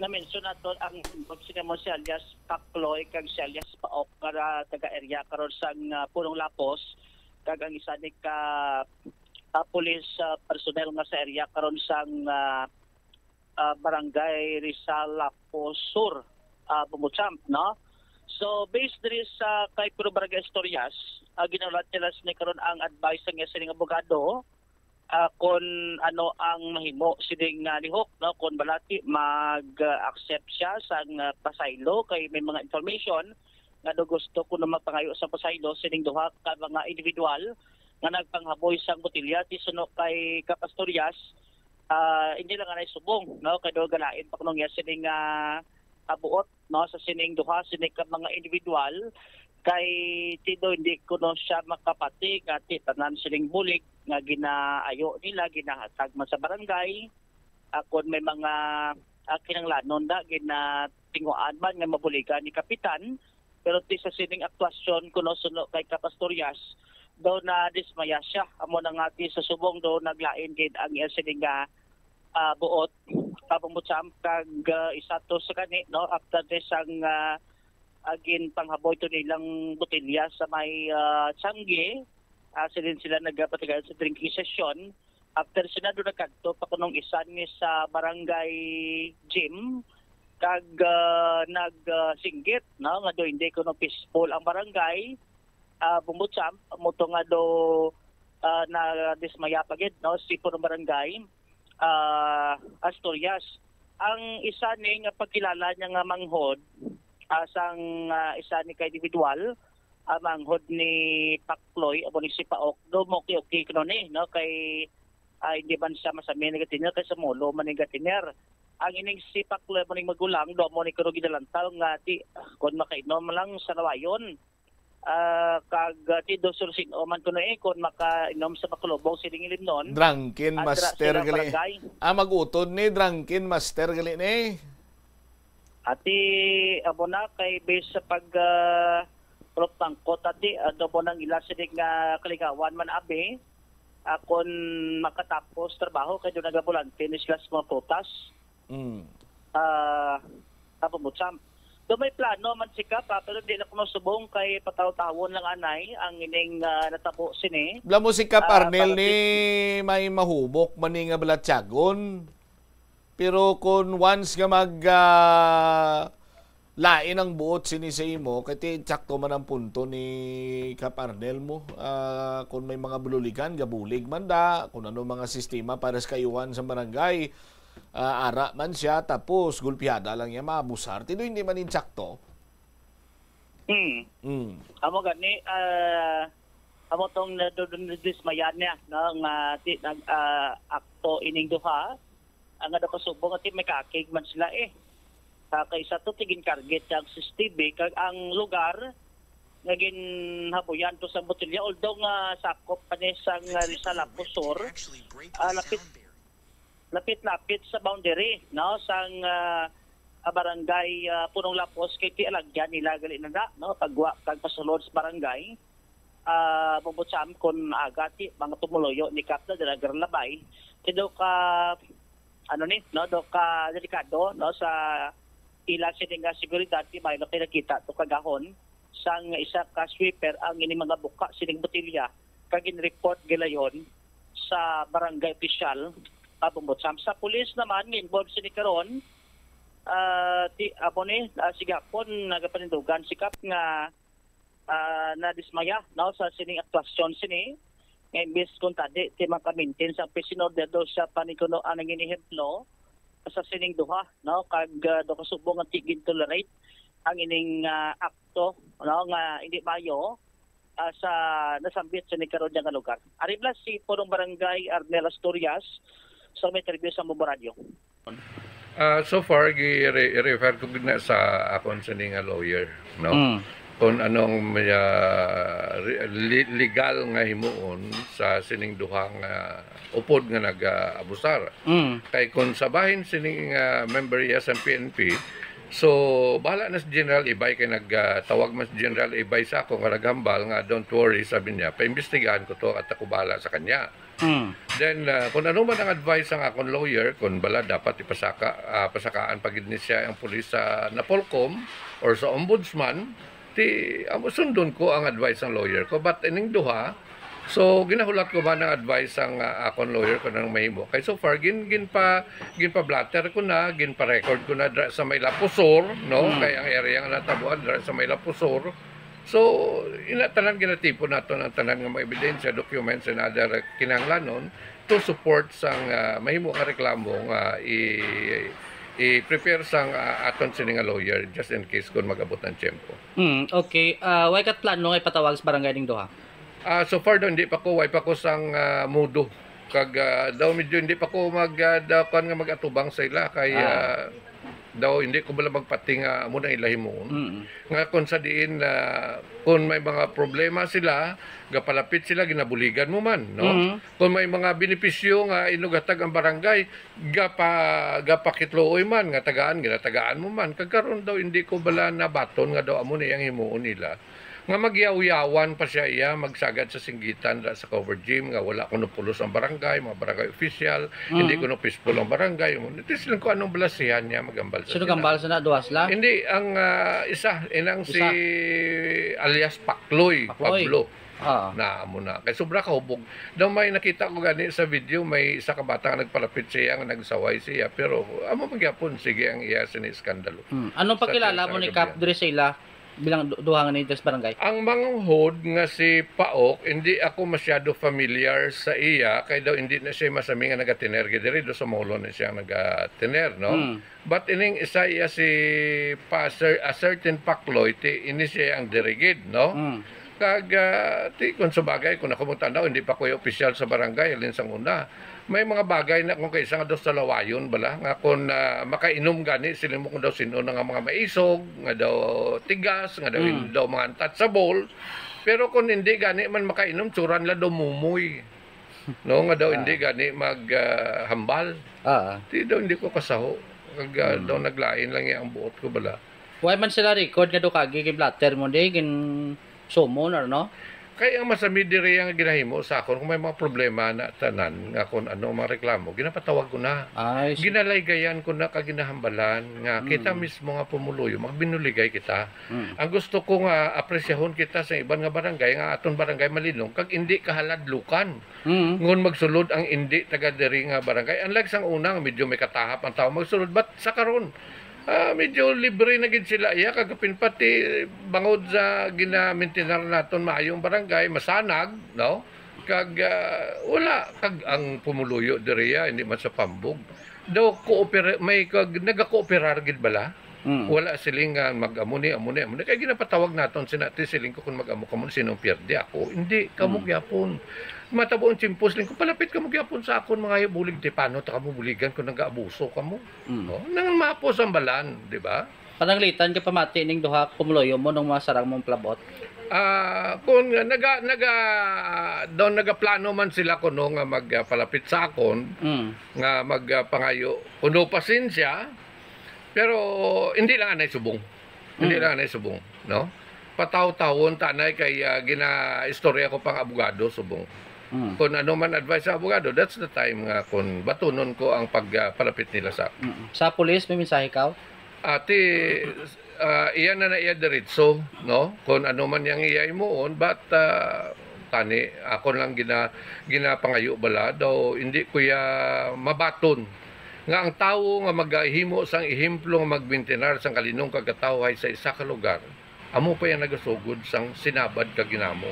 na-mention nato ang involved sila mo si alias Pakloy kag si alias Paok nga taga-area karon sang, ah, Punong Lapos, kag ang isa ni ka, ah, police, ah, personnel nga sa area karon sang, ah, ah, Barangay Rizal Lapos Sur, ah, Bumutsamp, no? So, based diri sa kay Puro Barangay Istorias, ah, ginahulat nila sini karon ang advice sang iya sining abogado, ah, kon ano ang mahimo sining, ah, lihok, no? Kon balati mag, ah, accept siya sang, ah, pasaylo kay may mga information nga daw gusto kuno magpangayo sa pasaylo sining duha ka mga individual nga nagpanghaboy sang botelya ti suno kay Kap Asturias, ah, hindi lang anay subong, no? Kay daw galain pa kuno niya sining, ah, ah, buot, no, sa sining duha sini ka mga individual, kay ti daw hindi kuno siya makapati nga ti tanan sining bulig nga ginaayo nila ginahatag man sa barangay, ah, kon may mga, ah, kinahanglanon da ginatinguan man nga mabuligan ni kapitan, pero ti sa sining aktuasyon kuno suno kay Kap Asturias, daw nadismaya siya, amo na nga ti sa subong daw naglain gid ang iya sining nga, ah, buot, Kap Bumutsamp, kag, ah, isa to sa gani, no, after this ang, ah, ah, ginpanghaboy to nilang botelya sa may, ah, Changi, ah, siling sila nagapatigayon sa drinking session. After sila doon nagkadto pa kunong isa ni sa barangay gym, kag, ah, nag, ah, singgit, no, nga do hindi kuno peaceful ang barangay, ah, Bumutsamp, mo to nga do, ah, nadismaya pa gid, no, si punong barangay, ah, Asturias. Ang isa ni nga pagkilala niya nga manghod, ah, sang, ah, isa ni ka individual, ah, manghod ni Pakloy, amo ni si Paok, do mo okay, okay kuno ni, no, kay, ah, hindi man siya masami ni gatiner, kay sa mulo man ni gatiner. Ang ining si Pakloy, amo ning magulang, do mo ni kuno ginalantal nga ti, kon makainom lang sa nawayon. Ah, kag, ah, ti do sino man kuno eh, kon makainom sa makalubong sining ilimnon. Drunken Adra master sila gali. Barangay. Ah, mag-utod ni, drunken master gali ni. Ati, amo na, kay base sa pag, ah, prop tangkot, ati, ano mo nang ila sining nga kaligawan man, abi, ah, kon makatapos trabaho, kay doon nagabulante ni sila sa mga prutas. Mm. Ah, Kap Bumutsamp. Do may plano man si Kap, ah, pero di na ko masubong kay pataw-tawon lang anay ang ining, ah, natabo sini. Bla mo si Kap Ah, Arnel para ni may mahubok man ni nga balatyagon. Pero kung once nga mag, ah, lain ang buot sini sa imo, kay ti, tsakto man ang punto ni Kap Arnel mo. Ah, kung may mga bululigan, gabulig man da, kung ano mga sistema para sa kayuhan sa barangay, ah, ara man siya, tapos gulpihada lang niya, maabusar. Ti do hindi man insakto. Hmm. Mm. Amo gani, ah, amo tong nadudismaya niya, no, nga ti nag, ah, akto ining duha, ang nga nakasubong nga ti may kakig man sila eh. Sa kaysa to, ti ginkargit ang C C T V, kag ang lugar nga ginhabuyan to sa botelya, although nga sakop pa ni sang, ah, Rizal Lapos Sur, ah, lapit, lapit-lapit sa boundary, no, sang, ah, ah, barangay, ah, Punong Lapos, kay ti alagyan nila gali na na, no, pagwa kag pasulod sa barangay, ah, Bumutsamp, kun aga ti mga tumuluyo ni Kap na dalagar labay, ti do ka, ano ni, no, do ka delikado, no, sa ila sini nga seguridad, ti may nakita to kagahon sang isa ka sweeper ang ini mga buka sining botelya, kag gin-report gilayon sa barangay opisyal, ah, Bumutsamp. Sa pulis naman nga involved sini karon, ah, ti, amo ni, ah, sigapon nagapanindugan si Kap nga, ah, nadismaya, no, sa sining aktuasyon sini. Nga imbis kung tadi ti makamintin sa peace and order, do siya pa ni kuno ang nangin ehemplo sa sining duha, no, kag, ah, do kasubong nga ti gintolerate ang ining, ah, akto, no, nga hindi maayo, ah, sa nasambit sa nagkaroon niya nga lugar. Ari bala si Punong Barangay Arnel Asturias sa may interview sa Bombo Radio. Ah, so far, gi-re-, refer ko gid na sa akon sini nga lawyer, no? Mm. Kung anong may, ah, re-, li-, legal nga himuon sa sining duha nga upod nga nag-abusar. Mm. Kay kung sa bahin sining, ah, member iya sa P N P, So, bahala na si General Ibay, kay nagtawag man si General Ibay sa ako nga naghambal nga, "Don't worry," sabi niya, "paimbestigahan ko to at ako bahala sa kanya." Mm. Then, ah, kung ano man ang advice sang akon lawyer, kung bala dapat ipasaka, ah, pasakaan pa gid ni siya ang pulis sa Napolcom or sa ombudsman, ti, amo, sundon ko ang advice sang lawyer ko. But ining duha, so, ginahulat ko man ang advice sang, ah, akon lawyer kung anong mahimo. Kay so far, gin-, ginpa-, ginpa-blotter ko na, ginpa-record ko na dra sa may Lapusor, no? Mm. Kay ang area nga natabuan dra sa may Lapusor. So, ina, tanan ginatipon naton ang tanan nga mga ebidensya, documents, and other kinahanglanon to support sang, ah, mahimo nga reklamo nga i-, i-prepare sang, ah, aton sini nga lawyer just in case kung mag-abot ang tiyempo. Mm, okay. Ah, way kat plano nga ipatawag sa barangay ning duha? Ah, so far daw, hindi pa ko, way pa ko sang, ah, mudo. Kag, ah, daw medyo hindi pa ko mag, ah, daw, kuwan nga mag-atubang sa ila kay, Ah. ah, daw hindi ko bala magpati nga amo na ila himuon. Mm. Nga kung sa diin, ah, kung may mga problema sila, gapalapit sila, ginabuligan mo man, no? Mm. Kung may mga benepisyo nga inugatag ang barangay, gapa-, gapakitluoy man, nga tagaan, ginatagaan mo man. Kag karon daw, hindi ko bala nabaton nga daw amo na iyang himuon nila. Nga magyawyawan pa siya iya, magsagad sa singgitan ra sa cover gym, nga wala kuno pulos ang barangay, mga barangay official, Mm. hindi kuno peaceful ang barangay. Tis lang ko anong balasihan niya, magambal sa Sino sila. Gambal sa na, duha sila? Hindi, ang, ah, isa, inang si Isa. alias Pakloy, Pakloy. Pablo. Ah. Na, amo na. Kay sobra ka hubog. Daw may nakita ko gani sa video, may isa ka bata nga nagpalapit siya, nga nagsaway siya. Pero, amo man gyapon, sige ang iya sini iskandalo. Hmm. Anong Sa pakilala mo ni Kap diri sa ila bilang du-, duha nga ni sa barangay? Ang manghod nga si Paok, hindi ako masyado familiar sa iya, kay daw hindi na siya masami nga nagatiner gid diri, do sa Molo na siya nagatiner, no? Hmm. But ining isa iya si pa cer-, a certain Pakloy, ti ini siya ang dirigid, no? Mm. Kag, ah, ti, kung sa bagay, kung ako magtanaw, hindi pa ko opisyal sa barangay, alin sang una. May mga bagay na kung kaisa nga daw sa lawayon, bala, nga kung, ah, makainom gani, sila mo kung daw sino na nga mga maisog, nga daw tigas, nga daw, Mm. daw mga untouchable. Pero kung hindi gani man makainom, tsura nila daw mumoy. No, nga daw Ah. hindi gani mag, ah, hambal. Ah. Ti daw hindi ko kasaho. Kag, ah, Hmm. daw naglain lang iya ang buot ko bala. Why man sila record nga daw kagi gin-blotter mo di, gin-summon or no? Kay ang masami diri ang ginahimo sa akon kung may mga problema na tanan nga kung ano mga reklamo, ginapatawag ko na. Ay, si- Ginalaygayan ko na kag ginahambalan nga Hmm. kita mismo nga pumuluyo, magbinuligay kita. Hmm. Ang gusto ko nga apresyahon kita sa iban nga barangay, nga aton barangay malinong kag indi kahaladlukan. Mm. Ngon magsulod ang indi taga diri nga barangay. Unlike sang una nga medyo may katahap ang tawo magsulod, but sa karon, ah, medyo libre na gid sila iya, kag apin pati bangod sa ginamintinar naton maayong barangay, masanag, no? Kag, ah, wala, kag ang pumuluyo diri, ah, hindi man sa pambog. Daw koopera-, may kag nagakooperar gid bala? Mm. Wala siling nga mag-amo ni, amo ni, amo ni. Kay ginapatawag naton sina, ti siling ko, kung mag-amo kamo, sino ang pierde? Ako? Hindi, kamo Mm. gyapon. Matabo ang tiyempo, siling ko, palapit kamo gyapon sa akon, mga bulig, ti paano ta kamo buligan kung nag-aabuso kamo? Mm. No? Nang mapos ang balan, di ba? Pananglitan ka pamati ning duha ka pumuluyo mo nung masarang mong palabot? Ah, kung naga-, naga-, daw nagaplano man sila kuno nga magpalapit sa akon, Mm. nga magpangayo kuno pasensya, pero hindi lang anay subong. Hindi Mm. lang anay subong, no? Pataw-tawon ta anay kay, ah, ginaistorya ko pang abogado subong. Mm. Kung ano man advice sa abogado, that's the time nga kung batunon ko ang pag, ah, palapit nila sa akin. Mm. Sa pulis, may mensahe ka? Ati, ah, iya na na iya diretso, no? Kung ano man yang iya himuon, but, ah, tani, ako lang gina-, ginapangayo bala, daw hindi ko iya mabaton nga ang tawo nga magahimo sang ehemplo nga magmintinar sang kalinong kag katawhay sa isa ka lugar, amo pa iya nagasugod sang sinabad kag ginamo.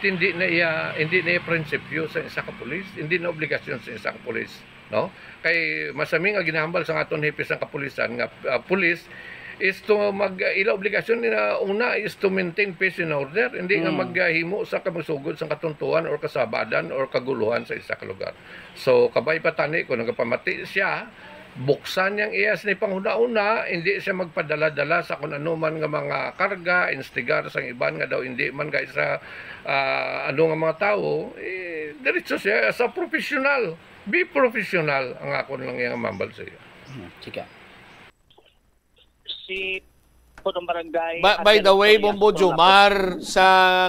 Hindi na iya, hindi na iya prinsipyo sang isa ka pulis, hindi na obligasyon sang isa ka pulis, no? Kay masami nga ginahambal sang aton hepe sang kapulisan nga, ah, pulis is to mag-, ila obligasyon na una is to maintain peace and order, hindi nga Mm. maghimo sa kamasugod sang katuntuhan or kasabadan or kaguluhan sa isa ka lugar. So, kabay pa tani kung nagapamati siya, buksan niyang iya sini panghuna-huna, hindi siya magpadala-dala sa kung ano man nga mga karga, instigar sang iban nga daw hindi man guys sa, ah, ano nga mga tawo, eh, diretso siya sa professional. Be professional ang akon lang yang mambal sa iya. Hmm, sige. si punong barangay Ba- by Angelo the way, Victorias, Bombo punong Jomar, sa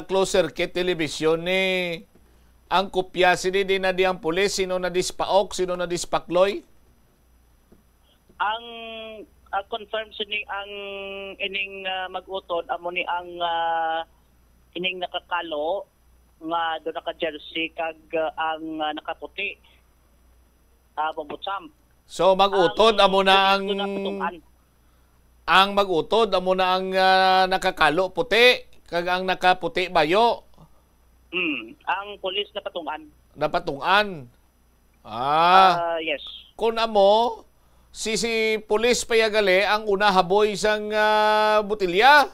closed circuit television ni ang kopya sini di na di ang pulis, sino na dispaok, sino na dispakloy? Ang, ah, confirm sini ang ining, ah, mag-utod amo ni ang, ah, ining nakakalo nga do naka-jersey kag, ah, ang, ah, nakaputi. Ah, Bombo Champ. So, mag-utod Ang amo na ang pulis do nakatungan. Ang mag-utod amo na ang, ah, nakakalo puti kag ang nakaputi bayo. Hmm, ang pulis napatungan. Napatungan. Ah, Ah, yes. Kun amo, si, si pulis pa ya gali ang una haboy sang, ah, botilya.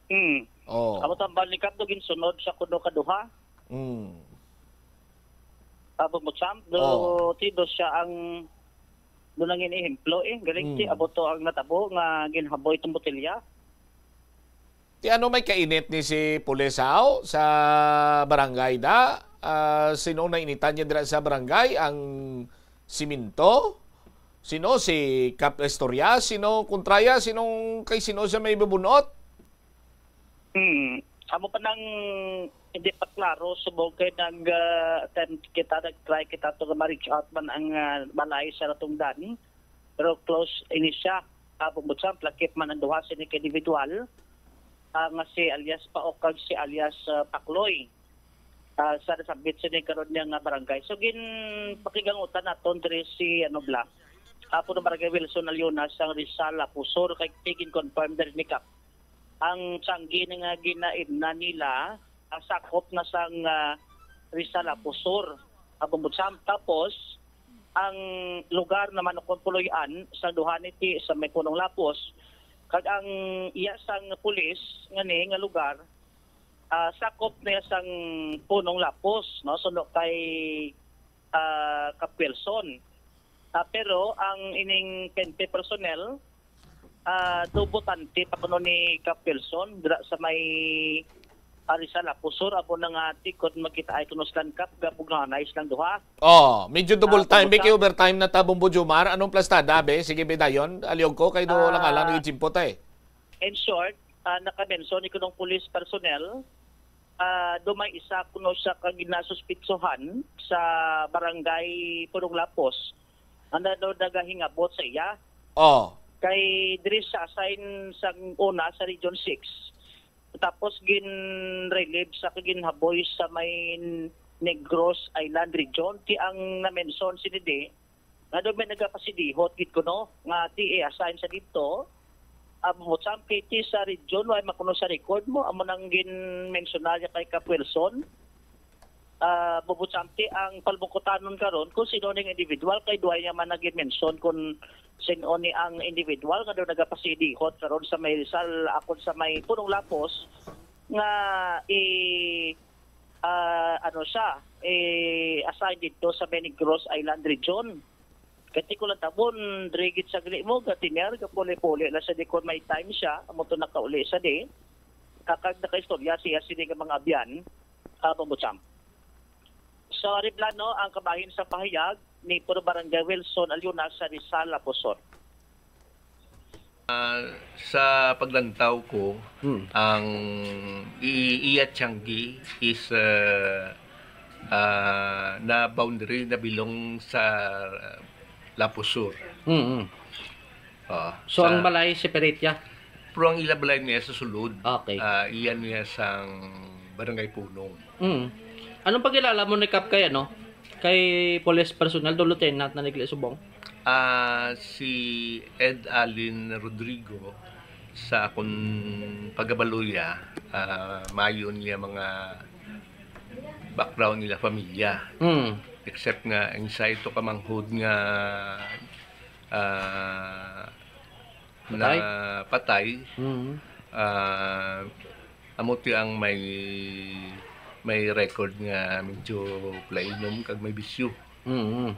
Hmm. Oh. Amo tambal ni Kap, ginsunod sa kuno kaduha. Hmm. Abo mo, Champ, do, Oh. ti do siya ang, do nang inihemplo, eh. Galing ti, Hmm. abo to ang natabo nga ginhaboy itong botilya. Ti ano may kainit ni si Pulis Hao sa barangay da? Ah, sino ang nainitan niya dira sa barangay? Ang siminto? Sino? Si Kap Estorias? Sino kontraya? Sinong kay sino siya may bubunot? Hmm. Amo pa nang hindi pa klaro, subong kay nag, ah, attempt kita, nag-try kita to nga ma-reach out man ang, ah, balay sa natungdan. Pero close ini siya. Abo mo, Champ, lakip man ang duha sini ka individual, ah, nga si alias Paok kag si alias, ah, Pakloy, ah, sa nasabit sini karon niya nga barangay. So, ginpakigangutan naton diri si, ano, bla, ah, Punong Barangay Wilson Aliona sang Rizal, Apo Sur, kay tigin-confirm diri ni Kap. Ang tiyanggi nga ginaimna nila, ah, sakop na sang, ah, Rizal, Apo Sur, Abo mo, Champ. Tapos, ang lugar naman kung puloy-an sa duha ni ti sa may Punong Lapos, kag ang iya sang pulis nga ni nga lugar, ah, sakop niya sang Punong Lapos, no? Suno kay, ah, Kap Wilson. Ah, pero ang ining P N P personnel, ah, do botante pa kuno ni Kap Wilson dira sa may, ah, Rizal, Apo Sur, abo na nga tikod magkita ay kuno silang Kap, gapugnahanay silang duha. Oh, medyo double Ah, time, be, kumusta? Kay overtime na ta, Bombo Jomar. Anong plastada, be? Sige, be, dayon. Aliyog ko, kay do Ah, lang alang nagitimpot, eh. In short, ah, naka-mention ni kunong police personnel, ah, do may isa kuno siya ka ginasuspitsohan sa barangay Punong Lapos. Ano daw nagahingabot sa iya? Oh. Kay diri siya assign sang una sa Region six. Tapos gin-relieve sa kag ginhaboy sa may Negros Island Region. Ti ang na-mention sini di, nga daw may nagapasidihot gid kuno nga ti i-assign sa didto. Ah, Bubutsampi, ti sa region, way makuno sa record mo, amo nang gin-mensionar niya kay Kap Wilson. Ah, Bubutsampi, ang palbungkutanon karon kung sino ning individual, kay duhay niya man nag-mention kung sino ni ang individual nga daw nagapasidihot karon sa may Rizal, akon sa may Punong Lapos, nga i-, ah, ano siya, i-assign dito sa may Negros Island Region. Kati ko lang tabon, diri gid sa gali mo, gatiner, gapuli-puli lang sa di kon may time siya, amo to nakauli sa di. Kakag nakaistorya siya sini nga mga abyan, ah, Bumbutsang. Sa Arevlano, ang kabahin sa pahayag ni Puro Barangay Wilson Aliuna sa Rizal, Apo Sur. Ah, sa paglantaw ko, Hmm. ang i-, iya Tianggi is, ah, ah, na boundary na belong sa Lapu Sur. Mm, mm. Ah, So, sa ang balay separate ya? Pero ang ila balay niya sa sulod. Okay. Ah, iya niya sang Barangay Punong. Mm. Anong pagkilala mo ni Kap kay, ano, kay police personnel do, Lieutenant na nagli subong? Ah, si Ed Alin Rodrigo, sa akon pagabalo iya, ah, maayo niya mga background nila pamilya. Mm. Except nga ang isa ito ka manghod nga, ah, Patay? na patay. Mm. Ah, amo ti ang may, may record nga medyo palainom kag may bisyo. Mm.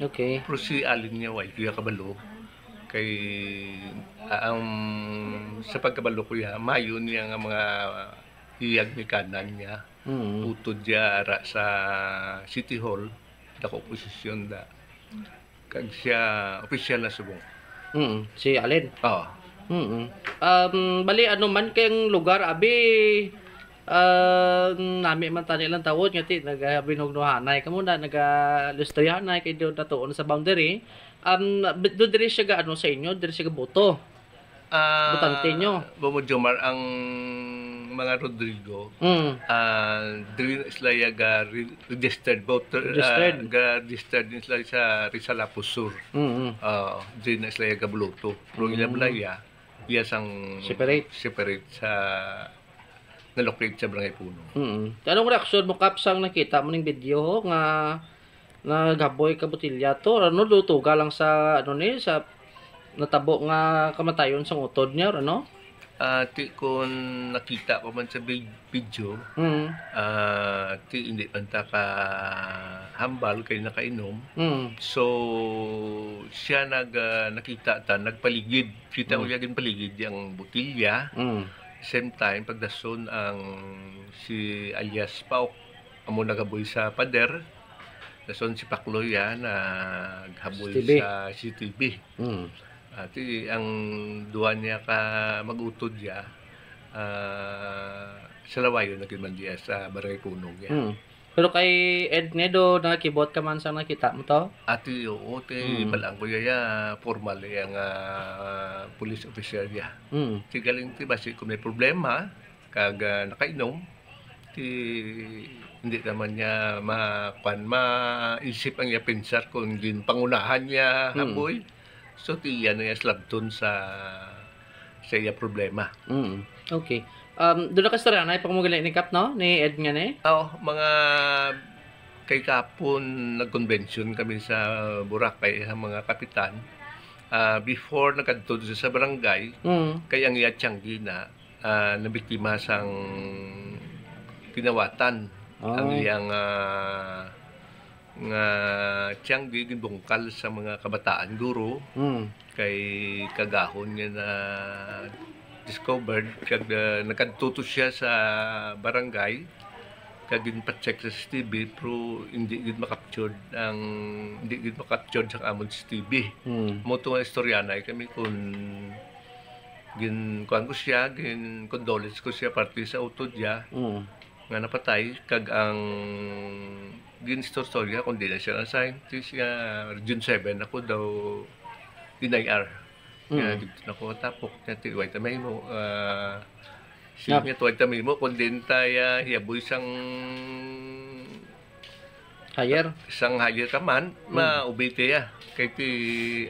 Okay. Pero si Alin niya, way ko iya kabalo. Kay, ah, ang, sa pagkabalo ko iya, maayo niya nga mga iyag ginikanan niya. Mm. Utod niya ara sa City Hall, dako posisyon da. Kag siya, opisyal na subong. Mm, si Alin? Oo. Mm. Um, bali, ano man kayang lugar, abi, ah, nami man tani lang tawon nga ti, nagabinunuhanay ka muna, nagalustrihanay, kay doon na tuon sa boundary. Um, do diri siya ga, ano, sa inyo, diri siya ga boto. Ah, Botante nyo. Bobo Jomar, ang mga Rodrigo, Mm. ah, dili na sila ya ga re-, registered voter, Registered. ah, ga registered din sila sa Rizal Apo Sur. Mm. Ah, dili na sila ya ga buluto. Pero Mm. ila balaya, iya sang Separate. separate sa nalocate sa Barangay Puno. Mm. Anong reaksyon mo, Kap, sang nakita mo ning video ho nga naghaboy ka botilya to? Ano, lutuga lang sa, ano ni, sa natabo nga kamatayon sang utod niya, ano? Ah, ti, kung nakita ko man sa vid-, video, Mm. ah, ti, hindi man ta ka hambal kay nakainom. Mm. So, siya nag, ah, nakita ta, nagpaligid. Kita ko Mm. niya ginpaligid ang botilya. Mm. Same time, pagdason ang si alias Paok, amo nagaboy sa pader. Dason si Pakloy ya naghaboy Sa C C T V. sa C C T V. Mm. Ati ang duwa niya ka mag-utod ya, ah, sa lawayon na gid man diya sa Barangay Punog ya. Mm. Pero kay Ed Nedo, nakibot ka man sa nakita mo to? Ati, oo, ti, Mm. balaan ko ya, ya, formal ya nga, ah, police officer ya. Mm. Ti galing ti basi kung may problema, kag, ah, nakainom, ti hindi naman niya ma-, kwan, maisip ang iya pensar kung ginpangunahan niya, Mm. haboy. So, ti iya na iya slabton sa, sa iya problema. Mm. Okay. Um, doon na ka istorya, na ipang mo gali ni Kap, no? Ni Ed nga ni? Oh, mga kay kapon nag-convention kami sa Boracay, ang mga kapitan. Ah, before nagkadto sa barangay, Mm. kay ang iya tiyanggi na, ah, nabiktima sang kinawatan. Ang Oh. iyang, ah, nga tiyanggi ginbungkal sa mga kabataan, guro. Mm. Kay kagahon nga na discovered, kag, ah, nagkadto to siya sa barangay, kag ginpa-check sa C C T V, pero hindi gid ma-captured ang, hindi gid ma-captured sa amon C C T V. Mm. Mo to nga istoryanay kami kung gin-, kuwan ko siya, gin-condolence ko siya parte sa utod niya Mm. nga napatay, kag ang gin-istorya kung di na siya na-assign, ti siya Region seven, ako daw N I R. Nga Mm. dito na ko tapok, nga ti, way ta mahimo, ah, si Na- nga tuwag ta mahimo, kung di ta ya hiyaboy sang Higher? sang higher ka man, Mm. ma-obey ta ya. Kay ti,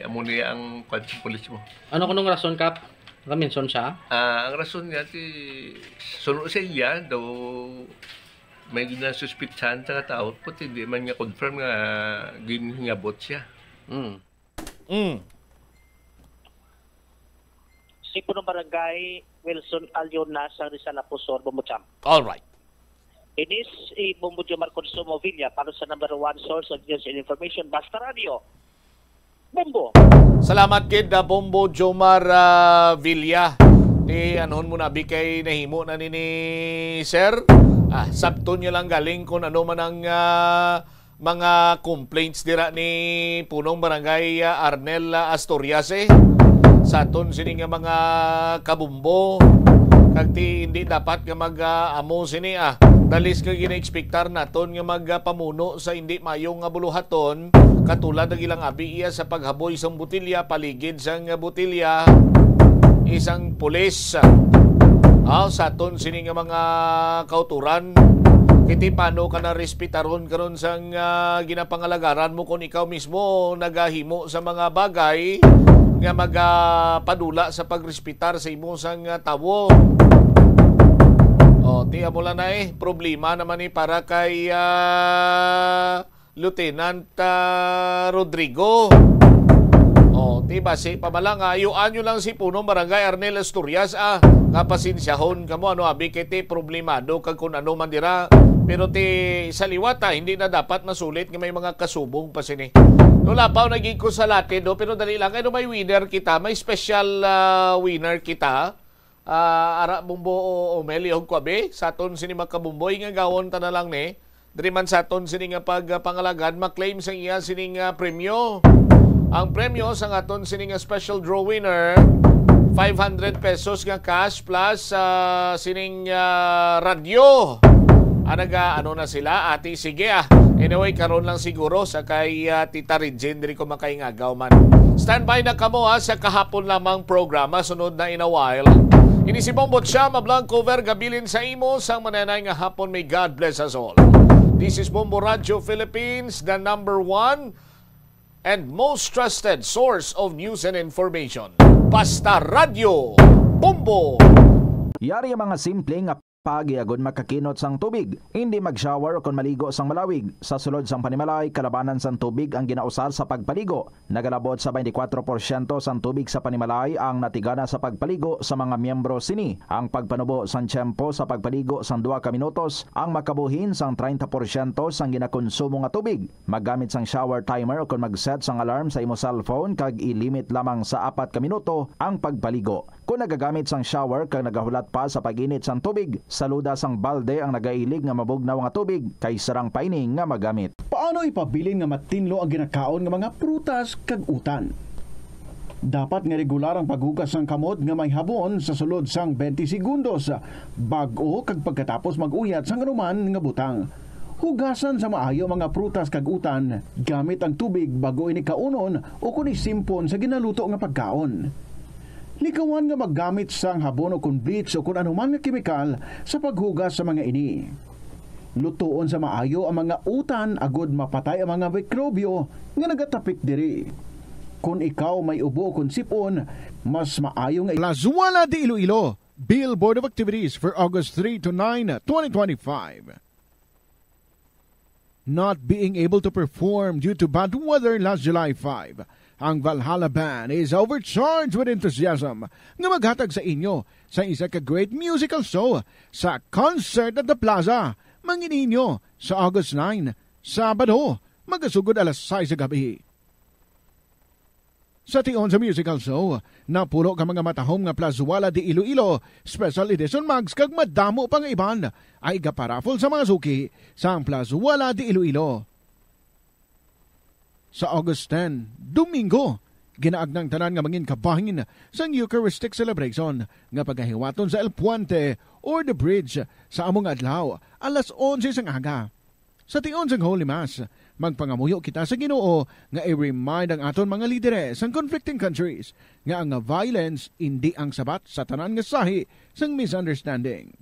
amo niya ang kwan sa pulis mo. Ano kunong rason, Kap? Naka-mention siya? Ah, ang rason nga, ti, suno sa iya, daw may ginasuspitsahan sa nga tao, pati di man nga confirm nga ginhingabot siya. Mm. Mm. Si Punong Barangay Wilson Alyona sa Rizal Apo Sur, Bombo Champ. All right. Ini si Bombo Jomar Consumo Villa para sa number one source of news and information, Basta Radio. Bombo. Salamat gid, ah, Bombo Jomar, ah, Villa. Ti, anhon mo na, bi, kay nahimo na ni, ni sir? Ah, sabton niya lang galing kung ano man ang, ah, mga complaints dira ni Punong Barangay, ah, Arnel, ah, Asturias, eh. Sa aton sini nga mga kabumbo, kag ti hindi dapat nga mag, ah, amo sini, ah. Dalis nga gina-expectar naton nga mag, ah, pamuno sa hindi mayo nga buluhaton, katulad ang ilang abi iya sa paghaboy sang botilya, paligid sang, ah, botilya, isang pulis. Ah, sa aton sini nga mga kauturan, kiti paano ka na respetaron karon sang, ah, ginapangalagaran mo kung ikaw mismo nagahimo sa mga bagay nga magapadula sa pagrespetar sa imo sang, ah, tawo? O, ti amo lang na, eh. Problema naman ni para kay, ah, Lieutenant, ah, Rodrigo. O, ti basi pa man lang, ah, ayuan nyo lang si Punong Barangay Arnel Asturias, ah, nga pasensyahon kamo, ano, abi, kay ti problemado kag kun ano man dira. Pero ti sa liwat, ah, hindi na dapat masulit nga may mga kasubong pa sini. No, lapaw na gid ko sa lati, no, pero dali lang, kay no, may winner kita, may special, ah, winner kita. Ah, ara, Bombo, o, o Meli, og Kwabe, sa aton sini mga kabumboy nga gawon ta na lang ni. Diri man sa aton sini nga pagpangalagan, ma-claim sa iya sini nga premyo. Ang premyo sa aton sini nga special draw winner, Five hundred pesos nga cash plus, ah, sining, ah, radyo. Ah, naga-, ano na sila, ate? Sige, ah. Anyway, karon lang siguro sa kay, ah, Tita Regine, diri ko makaingagaw man. Standby na kamo, ha, sa kahapon lamang programa, sunod na in a while. Ini si Bombo Chama Blanco Vergabilin sa imo sang mananay nga hapon. May God bless us all. This is Bombo Radio Philippines, the number one and most trusted source of news and information. Basta Radyo Bombo! Yari ang mga simple nga paagi agud makakinot sang tubig. Indi mag-shower kon maligo sang malawig. Sa sulod sang panimalay, kalabanan sang tubig ang ginausar sa pagpaligo. Nagalabot sa twenty-four porsyento sang tubig sa panimalay ang natigana sa pagpaligo sa mga miyembro sini. Ang pagpanubo sang tiyempo sa pagpaligo sang duha ka minutos ang makabuhin sang treinta porsyento sang ginakonsumo nga tubig. Maggamit sang shower timer ukon mag-set sang alarm sa imo cellphone kag i-limit lamang sa apat ka minuto ang pagpaligo. Kon nagagamit sang shower kag nagahulat pa sa pag-init sang tubig, saluda sang balde ang nagailig nga mabugnaw nga tubig kay sarang pa ini nga magamit. Paano ipabilin nga matinlo ang ginakaon nga mga prutas kag utan? Dapat nga regular ang paghugas sang kamot nga may habon sa sulod sang twenty segundos bag-o kag pagkatapos mag-uyat sang anuman nga butang. Hugasan sa maayo ang mga prutas kag utan gamit ang tubig bag-o ini kaunon ukon isimpon sa ginaluto nga pagkaon. Likawan nga maggamit sang habon ukon bleach ukon anuman nga kemikal sa paghugas sa mga ini. Lutoon sa maayo ang mga utan agod mapatay ang mga mikrobyo nga nagatapik diri. Kon ikaw may ubo ukon sipon, mas maayo nga Plazuela de Iloilo, Bill Board of Activities for August three to nine, twenty twenty-five. Not being able to perform due to bad weather last July five, ang Valhalla Band is overcharged with enthusiasm nga maghatag sa inyo sa isa ka great musical show sa Concert at the Plaza. Mangin ninyo sa August nine, Sabado, magasugod alas sais sa gabi. Sa tion sa musical show, napulo ka mga matahom nga Plazuela de Iloilo Special Edition mugs kag madamo pa nga iban ay igaparaffle sa mga suki sang Plazuela de Iloilo. Sa August ten, Domingo, ginaagna ang tanan nga mangin kabahin sang Eucharistic Celebration nga pagahiwaton sa El Puente or The Bridge sa amo nga adlaw, alas onse sang aga. Sa tion sang Holy Mass, magpangamuyo kita sa Ginoo nga i-remind ang aton mga lidere sang conflicting countries nga ang violence indi ang sabat sa tanan nga sahi sang misunderstanding.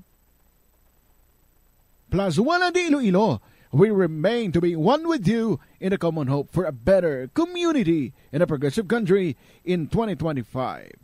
Plazuela de Iloilo, we remain to be one with you in a common hope for a better community in a progressive country in twenty twenty-five.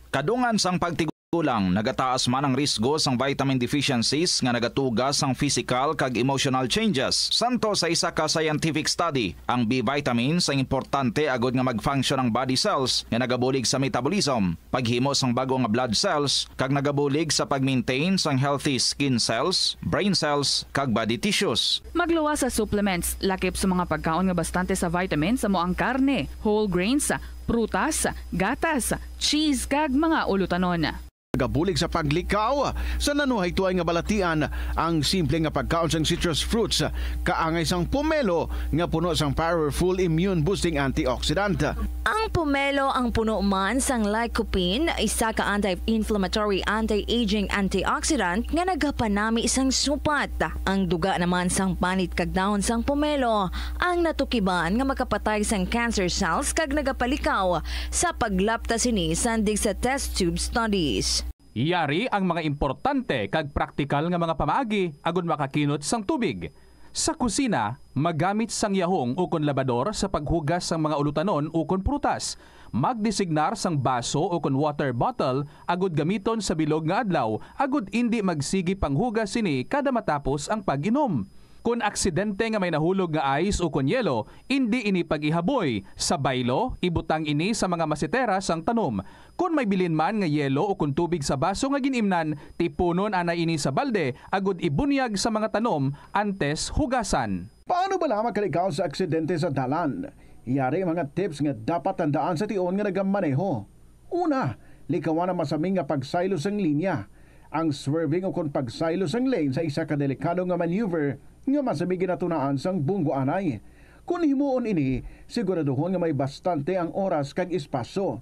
Kadungan sang pagtigulang, nagataas man ang risgo sang vitamin deficiencies nga nagatuga sang physical kag emotional changes. Santo sa isa ka scientific study, ang B vitamins ang importante agod nga mag-function ang body cells nga nagabulig sa metabolism, paghimo sang bag-o nga blood cells, kag nagabulig sa pag-maintain sang healthy skin cells, brain cells, kag body tissues. Magluwas sa supplements, lakip sa mga pagkaon nga bastante sa vitamins, amo ang karne, whole grains, prutas, gatas, cheese, kag mga ulutanon. Nagabulig sa paglikaw sa nanuhaytoy nga balatian ang simple nga pagkaon sang citrus fruits, kaangay sang pomelo nga puno sang powerful immune-boosting antioxidant. Ang pomelo ang puno man sang lycopene, isa ka anti-inflammatory, anti-aging antioxidant nga nagapanami sang supat. Ang duga naman sang panit kag dahon sang pomelo ang natukiban nga makapatay sang cancer cells kag nagapalikaw sa paglapta sini sandig sa test tube studies. Yari ang mga importante kag praktikal nga mga pamaagi agud makakinot sang tubig. Sa kusina, magamit sang yahong ukon labador sa paghugas sang mga ulutanon ukon prutas. Magdesignar sang baso ukon water bottle agud gamiton sa bilog nga adlaw agud indi magsigi panghugas sini kada matapos ang pag-inom. Kon aksidente nga may nahulog nga ice ukon yelo, indi ini pag-ihaboy. Sa baylo, ibutang ini sa mga masitera sang tanom. Kon may bilin man nga yelo ukon tubig sa baso nga gin-imnan, tipunon anay ini sa balde agud ibunyag sa mga tanom antes hugasan. Paano bala makalikaw sa aksidente sa dalan? Yari ang mga tips nga dapat tandaan sa tion nga nagamaneho. Una, likawan ang masami nga pagsaylo sang linya. Ang swerving ukon pagsaylo sang lane sa isa ka delikado nga maneuver nga masami ginatunaan sang bunggo anay. Kon himuon ini, siguraduhon nga may bastante ang oras kag espasyo.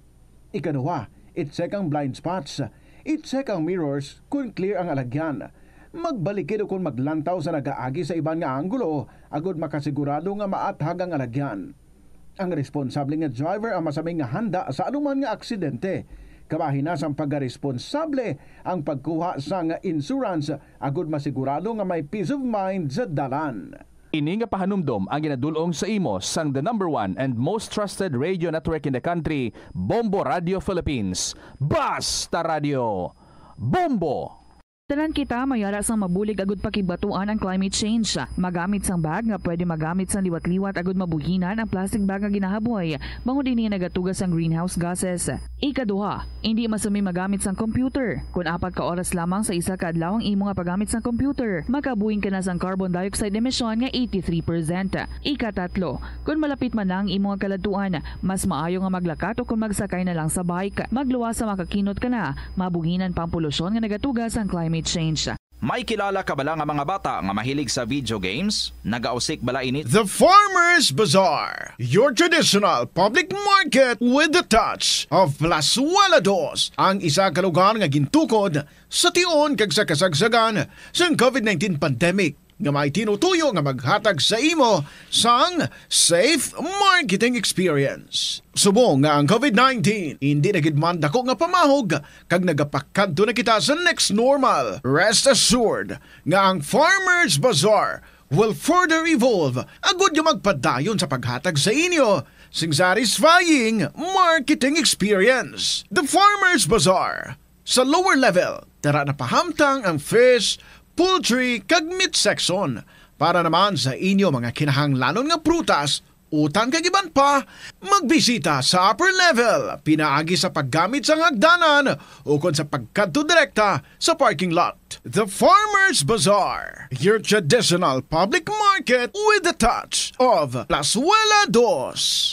Ikaduha, I-check ang blind spots. I-check ang mirrors kon clear ang alagyan. Magbalikid o kon maglantaw sa nagaagi sa iban nga anggulo agod makasigurado nga maathag ang alagyan. Ang responsable nga driver ang masami nga handa sa anuman nga aksidente. Kabahin na sang pagkaresponsable ang pagkuha sang insurance agod masigurado nga may peace of mind sa dalan. Ini nga pahanumdom ang ginadul-ong sa imo sang the number one and most trusted radio network in the country, Bombo Radio Philippines. Basta Radio, Bombo! Tanan kita mayara sang mabulig agud pakibatuan ang climate change. Magamit sang bag nga pwede magamit sang liwat-liwat agud mabuhinan ang plastic bag nga ginahaboy, bangod ini nagatuga sang greenhouse gases. Ikaduha, indi masami magamit sang computer. Kon apat ka oras lamang sa isa ka adlaw ang imo nga paggamit sang computer, makabuhin ka na sang carbon dioxide emission nga eighty-three percent. Ikatatlo, kon malapit man na ang imo nga kaladtuan, mas maayo nga maglakat o kon magsakay na lang sa bike. Magluwas sa makakinot ka na, mabuhinan pa ang polusyon nga nagatuga sang climate change. May kilala ka bala nga mga bata nga mahilig sa video games? Nagausik bala ini? The Farmers Bazaar, your traditional public market with the touch of Plazuela Dos, ang isa ka lugar nga gintukod sa tion kag sa kasagsagan sang covid nineteen pandemic, nga may tinutuyo nga maghatag sa imo sang safe marketing experience. Subong nga ang covid nineteen indi na gid man dako nga pamahog kag nagapakadto na kita sa next normal, rest assured nga ang Farmers Bazaar will further evolve agud nga magpadayon sa paghatag sa inyo sing satisfying marketing experience. The Farmers Bazaar, sa lower level, tara na pahamtang ang fish, poultry, kag meat section. Para naman sa inyo mga kinahanglanon nga prutas, utan kag iban pa, magbisita sa upper level pinaagi sa paggamit sang hagdanan ukon sa pagkadto direkta sa parking lot. The Farmers Bazaar, your traditional public market with the touch of Plazuela Dos.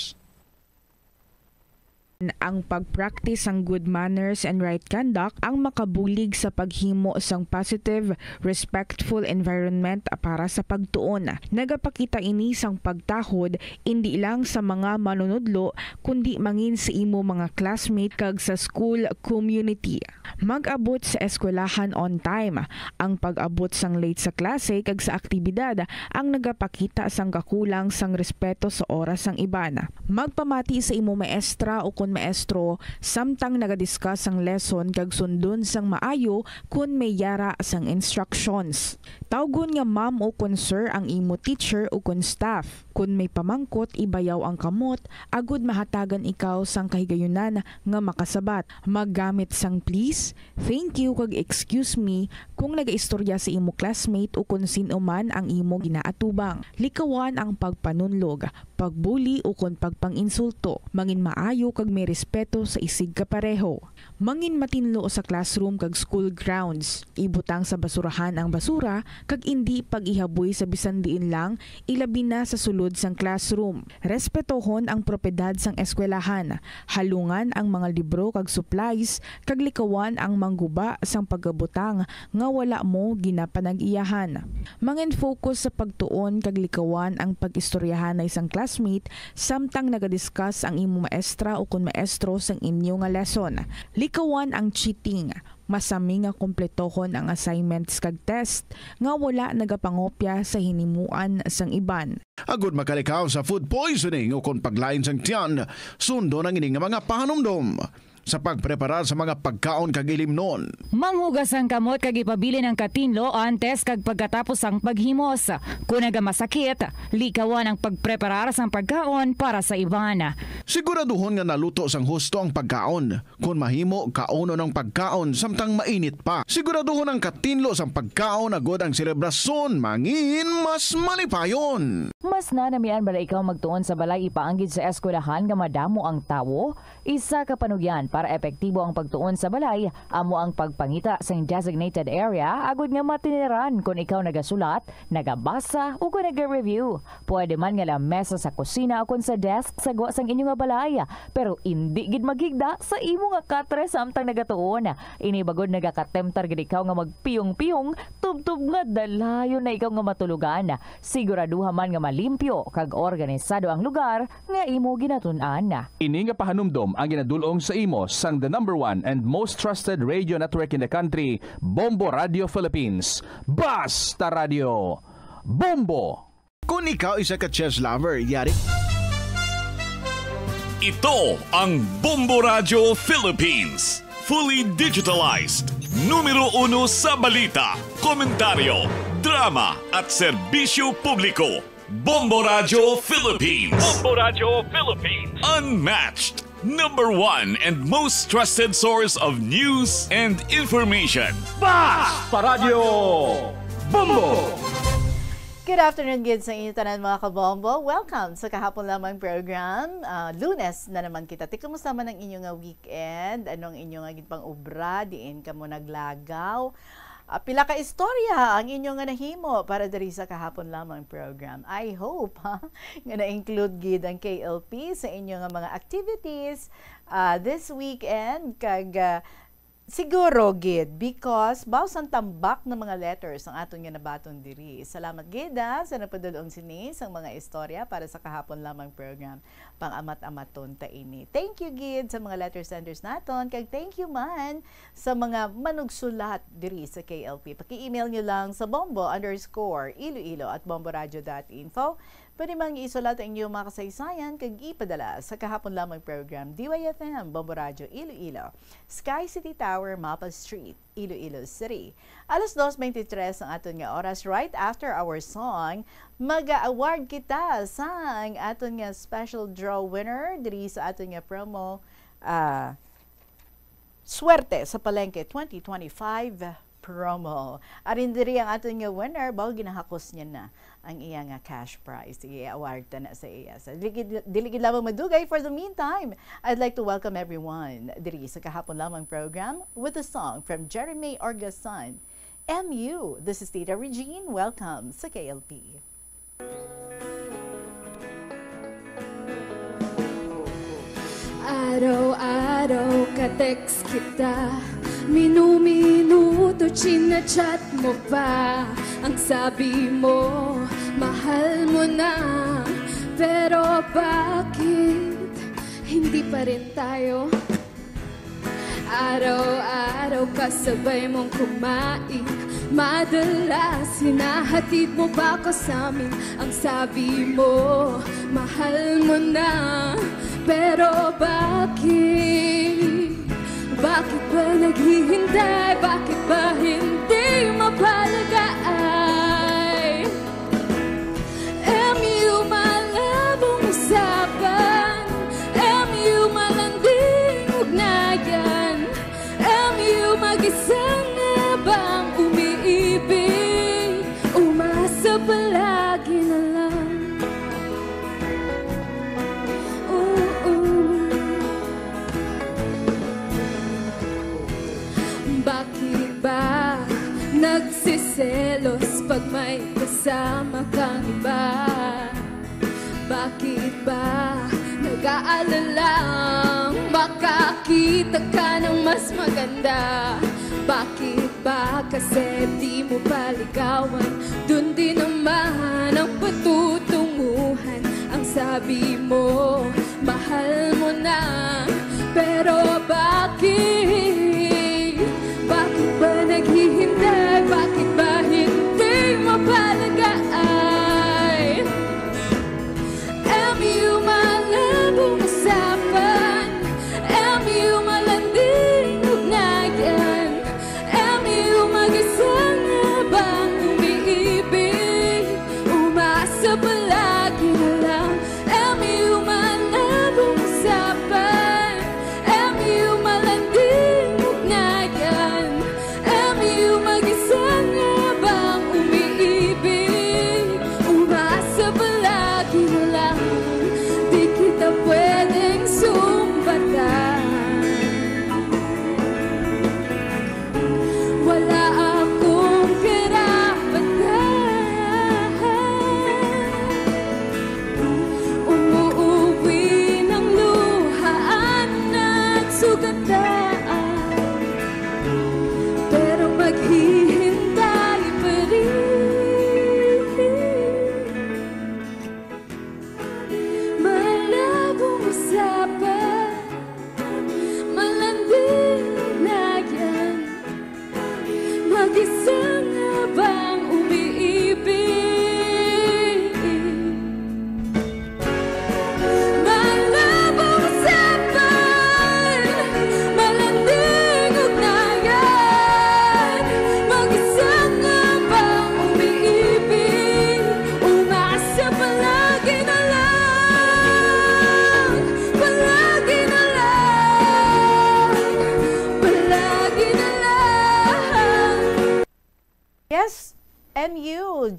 Ang pag-practice sang good manners and right conduct ang makabulig sa paghimo sang positive, respectful environment para sa pagtuon. Nagapakita ini sang pagtahod indi lang sa mga manunudlo, kundi mangin sa imo mga classmate kag sa school community. Mag-abot sa eskwelahan on time. Ang pag-abot sang late sa klase kag sa aktibidad ang nagapakita sang kakulang sang respeto sa oras sang iban. Magpamati sa imo maestra ukon maestro samtang naga-discuss sang lesson kag sundon sang maayo kon may yara sang instructions. Tawgon nga ma'am ukon sir ang imo teacher ukon staff. Kon may pamangkot, ibayaw ang kamot agud mahatagan ikaw sang kahigayunan nga makasabat. Maggamit sang please, thank you, kag excuse me kung nagaistorya sa imo classmate ukon sin-o man ang imo ginaatubang. Likawan ang pagpanunlog, pagbuli ukon pagpang-insulto. Mangin maayo kag may respeto sa isigkapareho. Mangin matinlo sa classroom kag school grounds. Ibutang sa basurahan ang basura kag indi pag-ihaboy sa bisan diin lang, ilabi na sa sulod sang classroom. Respetohon ang propiedad sang eskwelahan. Halungan ang mga libro kag supplies kag likawan ang mangguba sang pagabutang nga wala mo ginapanag-iyahan. Mangin-focus sa pagtuon kag likawan ang pag-istoryahanay sang classmate samtang naga-discuss ang imo maestra ukon maestro sang inyo nga lesson. Likawan ang cheating. Masami nga kompletohon ang assignments kag test nga wala nagapangopya sa hinimuan sang iban. Agud makalikaw sa food poisoning ukon paglain sang tiyan, sundon ang ini nga mga pahanumdom sa pagpreparar sa mga pagkaon kag ilimnon. Manghugas ang kamot kag ipabilin ang katinlo antes kag pagkatapos sang paghimos. Kon nagamasakit, likawan ang pagpreparar sang pagkaon para sa iban. Siguraduhon nga naluto sang husto ang pagkaon. Kon mahimo, kaunon ang pagkaon samtang mainit pa. Siguraduhon ang katinlo sang pagkaon agud ang selebrasyon mangin mas malipayon. Mas nanamian bala ikaw magtuon sa balay ipaanggid sa eskwelahan nga madamo ang tawo? Isa ka panugyan para epektibo ang pagtuon sa balay amo ang pagpangita sing designated area agud nga matiniran kon ikaw nagasulat, nagabasa, o kon naga-review. Pwede man nga lamesa sa kusina ukon sa desk sa gwa sang inyo nga balay, pero indi gid maghigda sa imo nga katre samtang nagatuon. Ini bagod nagakatemtar gid ikaw nga magpiyong-piyong tubtob nga dalayon na ikaw nga matulogan. Siguraduha man nga malimpyo kag organisado ang lugar nga imo ginatun-an. Ini nga pahanumdom ang ginadul-ong sa imo sang the number one and most trusted radio network in the country, Bombo Radio Philippines. Basta Radio Bombo! Kung ikaw isa ka chess lover, yari. Ito ang Bombo Radyo Philippines. Fully digitalized. Numero uno sa balita, komentaryo, drama, at serbisyo publiko. Bombo Radyo Philippines. Bombo Radyo Philippines. Unmatched. Number one and most trusted source of news and information. Basta Radyo Bombo! Good afternoon gid sa inyo tanan, mga kabombo. Welcome sa Kahapon Lamang program. Ah, Lunes na naman kita. Ti, kumusta man ang inyo nga weekend? Ano ang inyo nga gid pang-obra? Diin kamo naglagaw? Ah, pila ka istorya ang inyo nga nahimo para diri sa Kahapon Lamang program? I hope, ha, nga na-include gid ang K L P sa inyo nga mga activities, ah, this weekend. Kag, ah, siguro gid, because baw sang tambak ng mga letters ang aton nga nabaton diri. Salamat gid, ah, sa napadulong sini sang mga istorya para sa Kahapon Lamang program. Pang-amat-amaton ta ini. Thank you gid sa mga letter senders naton, kag thank you man sa mga manugsulat diri sa K L P. Paki-email nyo lang sa bombo underscore iloilo at bomboradio dot info. Pwede man isulat ang inyong mga kasaysayan kag ipadala sa Kahapon Lamang program, D Y F M, Bombo Radio Iloilo, Sky City Tower, Mapa Street, Iloilo City. Alas dos twenty-three ang aton nga oras. Right after our song, mag-award kita sang aton nga special draw winner diri sa aton nga promo, ah, Swerte sa Palengke twenty twenty-five promo. Arin diri ang aton nga winner, baw ginahakos niya na ang iya nga cash prize. Sige, award ta na sa iya. Sa dili gid, dili gid lamang madugay, for the meantime, I'd like to welcome everyone diri sa Kahapon Lamang program with a song from Jeremy Orgasan, M U. This is Tita Regine. Welcome sa K L P. Araw-araw ka-text kita, minu-minuto chinachat mo pa. Ang sabi mo, mahal mo na, pero bakit hindi pa rin tayo? Araw-araw kasabay mong kumain, madalas hinahatid mo pa ko sa amin. Ang sabi mo, mahal mo na, pero bakit? Bakit ba naghihintay? Bakit ba hindi mapalagaan? M U malabong usapan, M U malanding ugnayan, M U mag-isa na bang umiibig, umasa palagi na lang. Oo. Bakit ba nagsiselos pag may kasama kang iba? Bakit ba nag-aalalang makakita ka ng mas maganda? Bakit ba kasi di mo paligawan? Dun din naman ang patutunguhan. Ang sabi mo, mahal mo na, pero bakit? Bakit ba naghihintay? Bakit ba hindi mapalagaan? M U malabong usapan, M U malanding ugnayan, M U mag-isa na bang umiibig, umasa palagi na lang. M U malabong usapan, M U malanding ugnayan, M U mag-isa na bang umiibig, umasa palagi na lang. Di kita pwedeng sumbatan. Wala akong karapatan. Umuuwi ng luhaan at sugatan, pero maghihintay pa rin.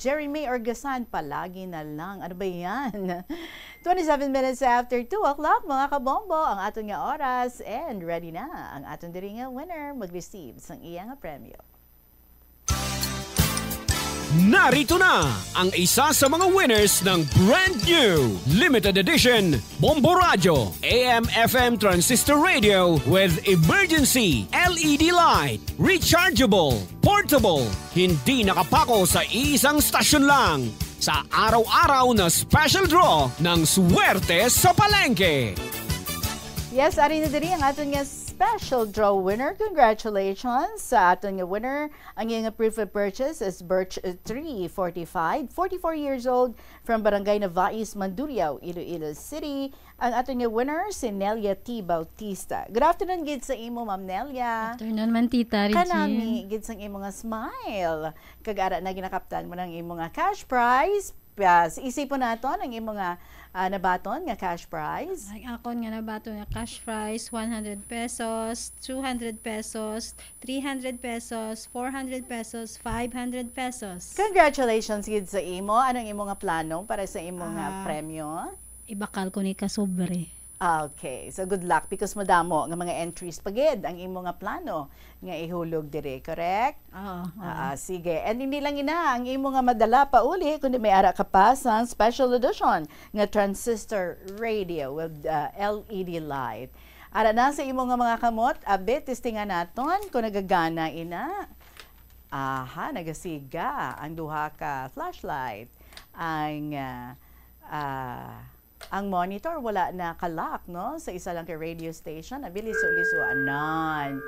Jerry May Orgasan, palagi na lang. Ano ba yan? Twenty-seven minutes after two o'clock, mga kabombo, ang aton nga oras. And ready na ang aton diri nga winner mag-receive sang iya nga premyo. Narito na ang isa sa mga winners ng brand new limited edition Bombo Radio A M F M transistor radio with emergency L E D light, rechargeable, portable, hindi nakapako sa isang stasyon lang. Sa araw-araw na special draw ng Swerte sa Palengke. Yes, ari na diri ang aton nga special draw winner. Congratulations sa aton nga winner. Ang iyang proof of purchase is Birch, uh, three forty-five, forty-four years old, from Barangay Navais, Mandurriao, Iloilo City. Ang aton nga winner, si Nelia T Bautista. Good afternoon gid sa imo, Ma'am Nelia. Afternoon man, Tita Regine. Kanami gid sang imo nga smile. Kag ara na ginakaptan mo ng imo nga cash prize. Yes, isipon naton ang imo nga, ah, nabaton nga cash prize. Ang akon nga nabaton nga cash prize, one hundred pesos, two hundred pesos, three hundred pesos, four hundred pesos, five hundred pesos. Congratulations gid sa imo. Ano ang imo nga plano para sa imo nga Ah, premyo? Ibakal ko ni kasobre. Ah, okay. So, good luck because madamo nga mga entries pa gid ang imo nga plano nga ihulog diri, correct? Oo, oo. Ah, ah, sige. And hindi lang ina ang imo nga madala pa uli, kundi may ara ka pa sang special edition nga transistor radio with, ah, L E D light. Ara na sa imo nga mga kamot, abi, testingan naton kung nagagana ina. Aha, nagasiga ang duha ka flashlight. Ang, ah, ah, ang monitor wala na ka-lock, no? Sa isa lang ka radio station, abi, liso-liso, anan.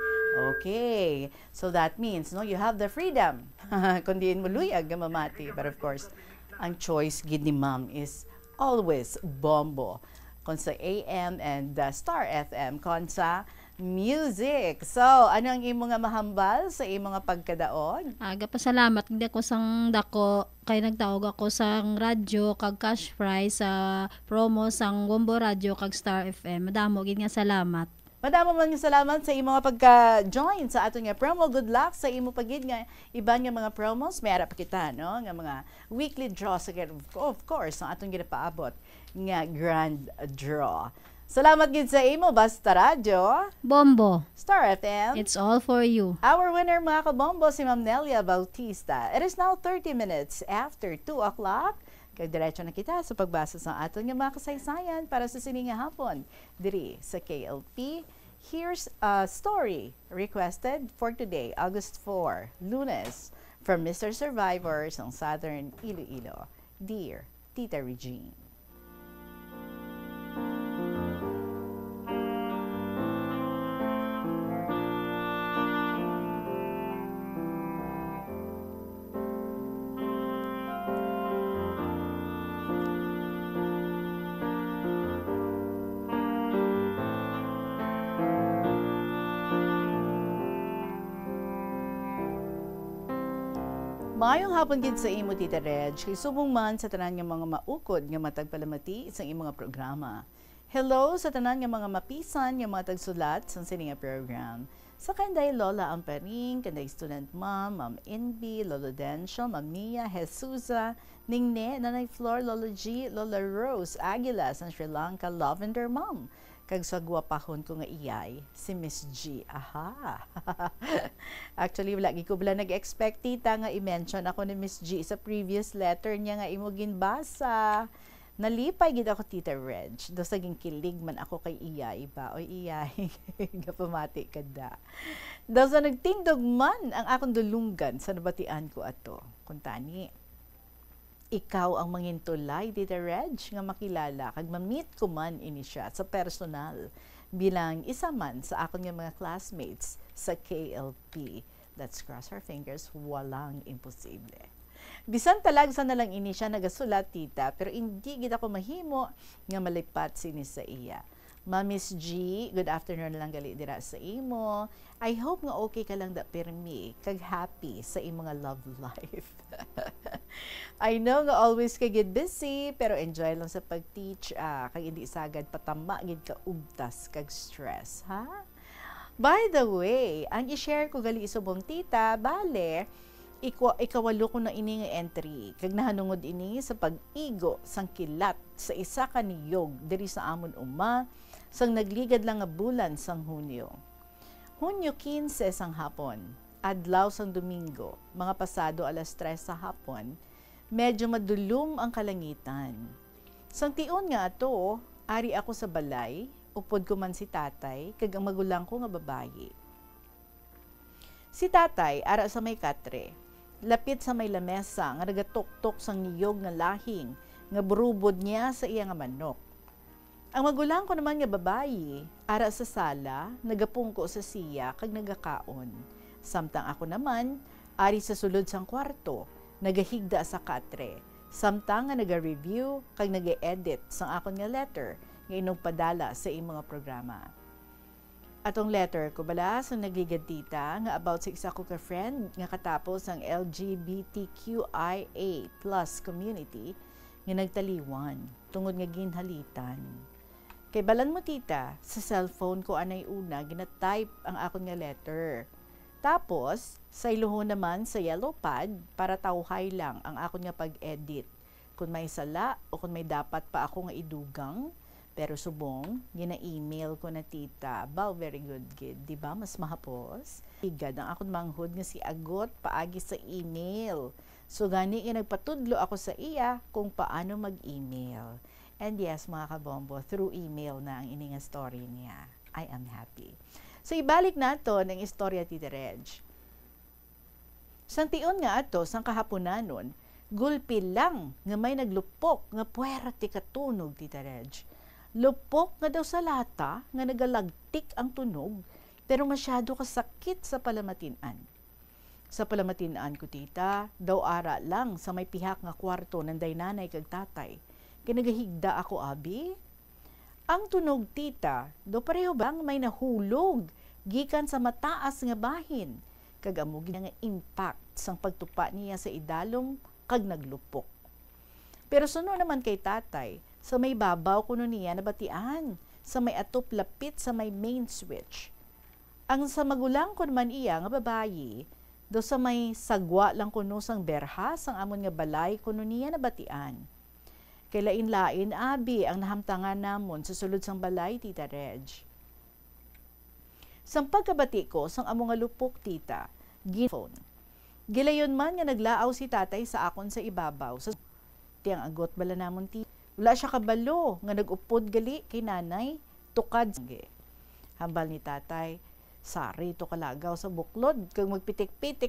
Okay. So that means, no, you have the freedom. Kung diin mo luyag nga mamati. But of course, ang choice gid ni Ma'am is always Bombo. Kon sa A M and, uh, Star F M, kon sa music. So, ano ang imo nga mahambal sa imo nga pagkadaog? Ah, gapasalamat gid ako sang dako kay nagtaog ako sang radyo kag cash prize sa promo sang Bombo Radyo kag Star F M. Madamo gid nga salamat. Madamo man nga salamat sa imo nga pagka-join sa aton nga promo. Good luck sa imo pa gid nga iban nga mga promos. May ara pa kita, no, nga mga weekly draw sa, of course, ang aton ginapaabot nga grand draw. Salamat gid sa imo, Basta Radyo. Bombo. Star F M. It's all for you. Our winner, mga kabombo, si Ma'am Nelia Bautista. It is now thirty minutes after two o'clock. Kag diretso na kita sa pagbasa sa aton nga mga kasaysayan para sa sini nga hapon diri sa K L P. Here's a story requested for today, August four, Lunes, from Mister Survivor sang Southern Iloilo. Dear Tita Regine. Maayong hapon gid sa imo, Tita Reg, kag subong man sa tanan nga mga maukod nga matagpalamati sa imo nga programa. Hello sa tanan nga mga mapisan nga mga tagsulat sang sini nga program. Sa kanday Lola Amparing, kanday student ma'am, Ma'am Inbi, Lolo Dencio, Ma'am Nia, Jesusa, Ningne, Nanay Flor, Lolo G, Lola Rose Aguila sang Sri Lanka, Lavender Ma'am, kag sa gwapahon ko nga iyay, si Miss G. Aha. Actually, wala gid ko bala nag-expect, tita, nga i-mention ako ni Miss G sa previous letter niya nga imo ginbasa. Nalipay gid ako, Tita Reg. Daw sa ginkilig man ako kay iyay ba? Oy, iyay. Gapamati ka da. Daw sa nagtindog man ang akong dulunggan sa nabatian ko ato. Kuntani, ikaw ang mangintulay, Tita Reg, nga makilala kag ma-meet ko man ini siya sa personal bilang isa man sa akon nga mga classmates sa K L P. Let's cross our fingers, walang imposible. Bisan talagsa na lang ini siya nagasulat, tita, pero indi gid ako mahimo nga malipat sini sa iya. Ma Miss G, good afternoon lang gali dira sa imo. I hope nga okay ka lang da pirmi, kag happy sa imo nga love life. I know nga always ka gid busy, pero enjoy lang sa pag-teach, ah, kag indi sagad patama gid ka ugtas kag stress, ha? By the way, ang i-share ko gali subong, tita, bale, Ikwa-, ikawalo ko na ini nga entry, kag nahanungod ini sa pag-igo sang kilat sa isa ka niyog diri sa amon uma sang nagligad lang nga bulan sang Hunyo. Hunyo quince sang hapon, adlaw sang Domingo, mga pasado alas tres sa hapon, medyo madulom ang kalangitan. Sang tion nga ato, ari ako sa balay, upod ko man si tatay, kag ang magulang ko nga babayi. Si tatay, ara sa may katre, lapit sa may lamesa nga nagatuktok sang niyog nga lahing nga burubod niya sa iya nga manok. Ang magulang ko naman nga babayi, ara sa sala, nagapungko sa siya kag nagakaon. Samtang ako naman, ari sa sulod sang kwarto, nagahigda sa katre, samtang nga naga-review kag nag-edit sang akon nga letter nga inugpadala sa imo nga programa. Atong letter ko bala sang nagligad, tita, nga about sa isa ko ka friend nga katapos ang L G B T Q I A plus community nga nagtaliwan tungod nga ginhalitan. Kay balan mo, tita, sa cellphone ko anay una gina-type ang akon nga letter. Tapos, saylohon naman sa yellow pad para tawhay lang ang akon nga pag-edit. Kung may sala o kung may dapat pa ako nga idugang, pero subong, gina-email ko na, tita. Baw, very good gid. Di ba? Mas mahapos. Igad ang akon manghod nga si Agot paagi sa email. So, gani nga nagpatudlo ako sa iya kung paano mag-email. And yes, mga kabombo, through email na ang ini nga story niya. I am happy. So, ibalik naton ang istorya, Tita Reg. Sang tion nga ato, sang kahaponanon, gulpi lang nga may naglupok nga puwerte ka tunog, Tita Reg. Lupok nga daw sa lata nga nagalagtik ang tunog, pero masyado ka sakit sa palamatin-an. Sa palamatin-an ko, tita, daw ara lang sa may pihak nga kwarto nanday nanay kag tatay. Kay nagahigda ako, abi. Ang tunog, tita, daw pareho bang may nahulog gikan sa mataas nga bahin, kag amo gid nga impact sang pagtupa niya sa idalom kag naglupok. Pero suno naman kay tatay, sa may babaw kuno niya nabatian, sa may atop lapit sa may main switch. Ang sa magulang ko naman iya nga babayi, daw sa may sagwa lang kuno sang berha sang amon nga balay kuno niya nabatian. Kay lain-lain abi ang nahamtangan namon sa sulod sang balay, Tita Reg. Sang pagkabati ko sang amo nga lupok, tita, gin-, phone. Gilayon man nga naglaaw si tatay sa akon sa ibabaw. Sa tiang agot bala namon, ti, wala siya kabalo nga nag-upod gali kay nanay, tukad sa, hambal ni tatay, sari to kalagaw sa buklod kag magpitik-pitik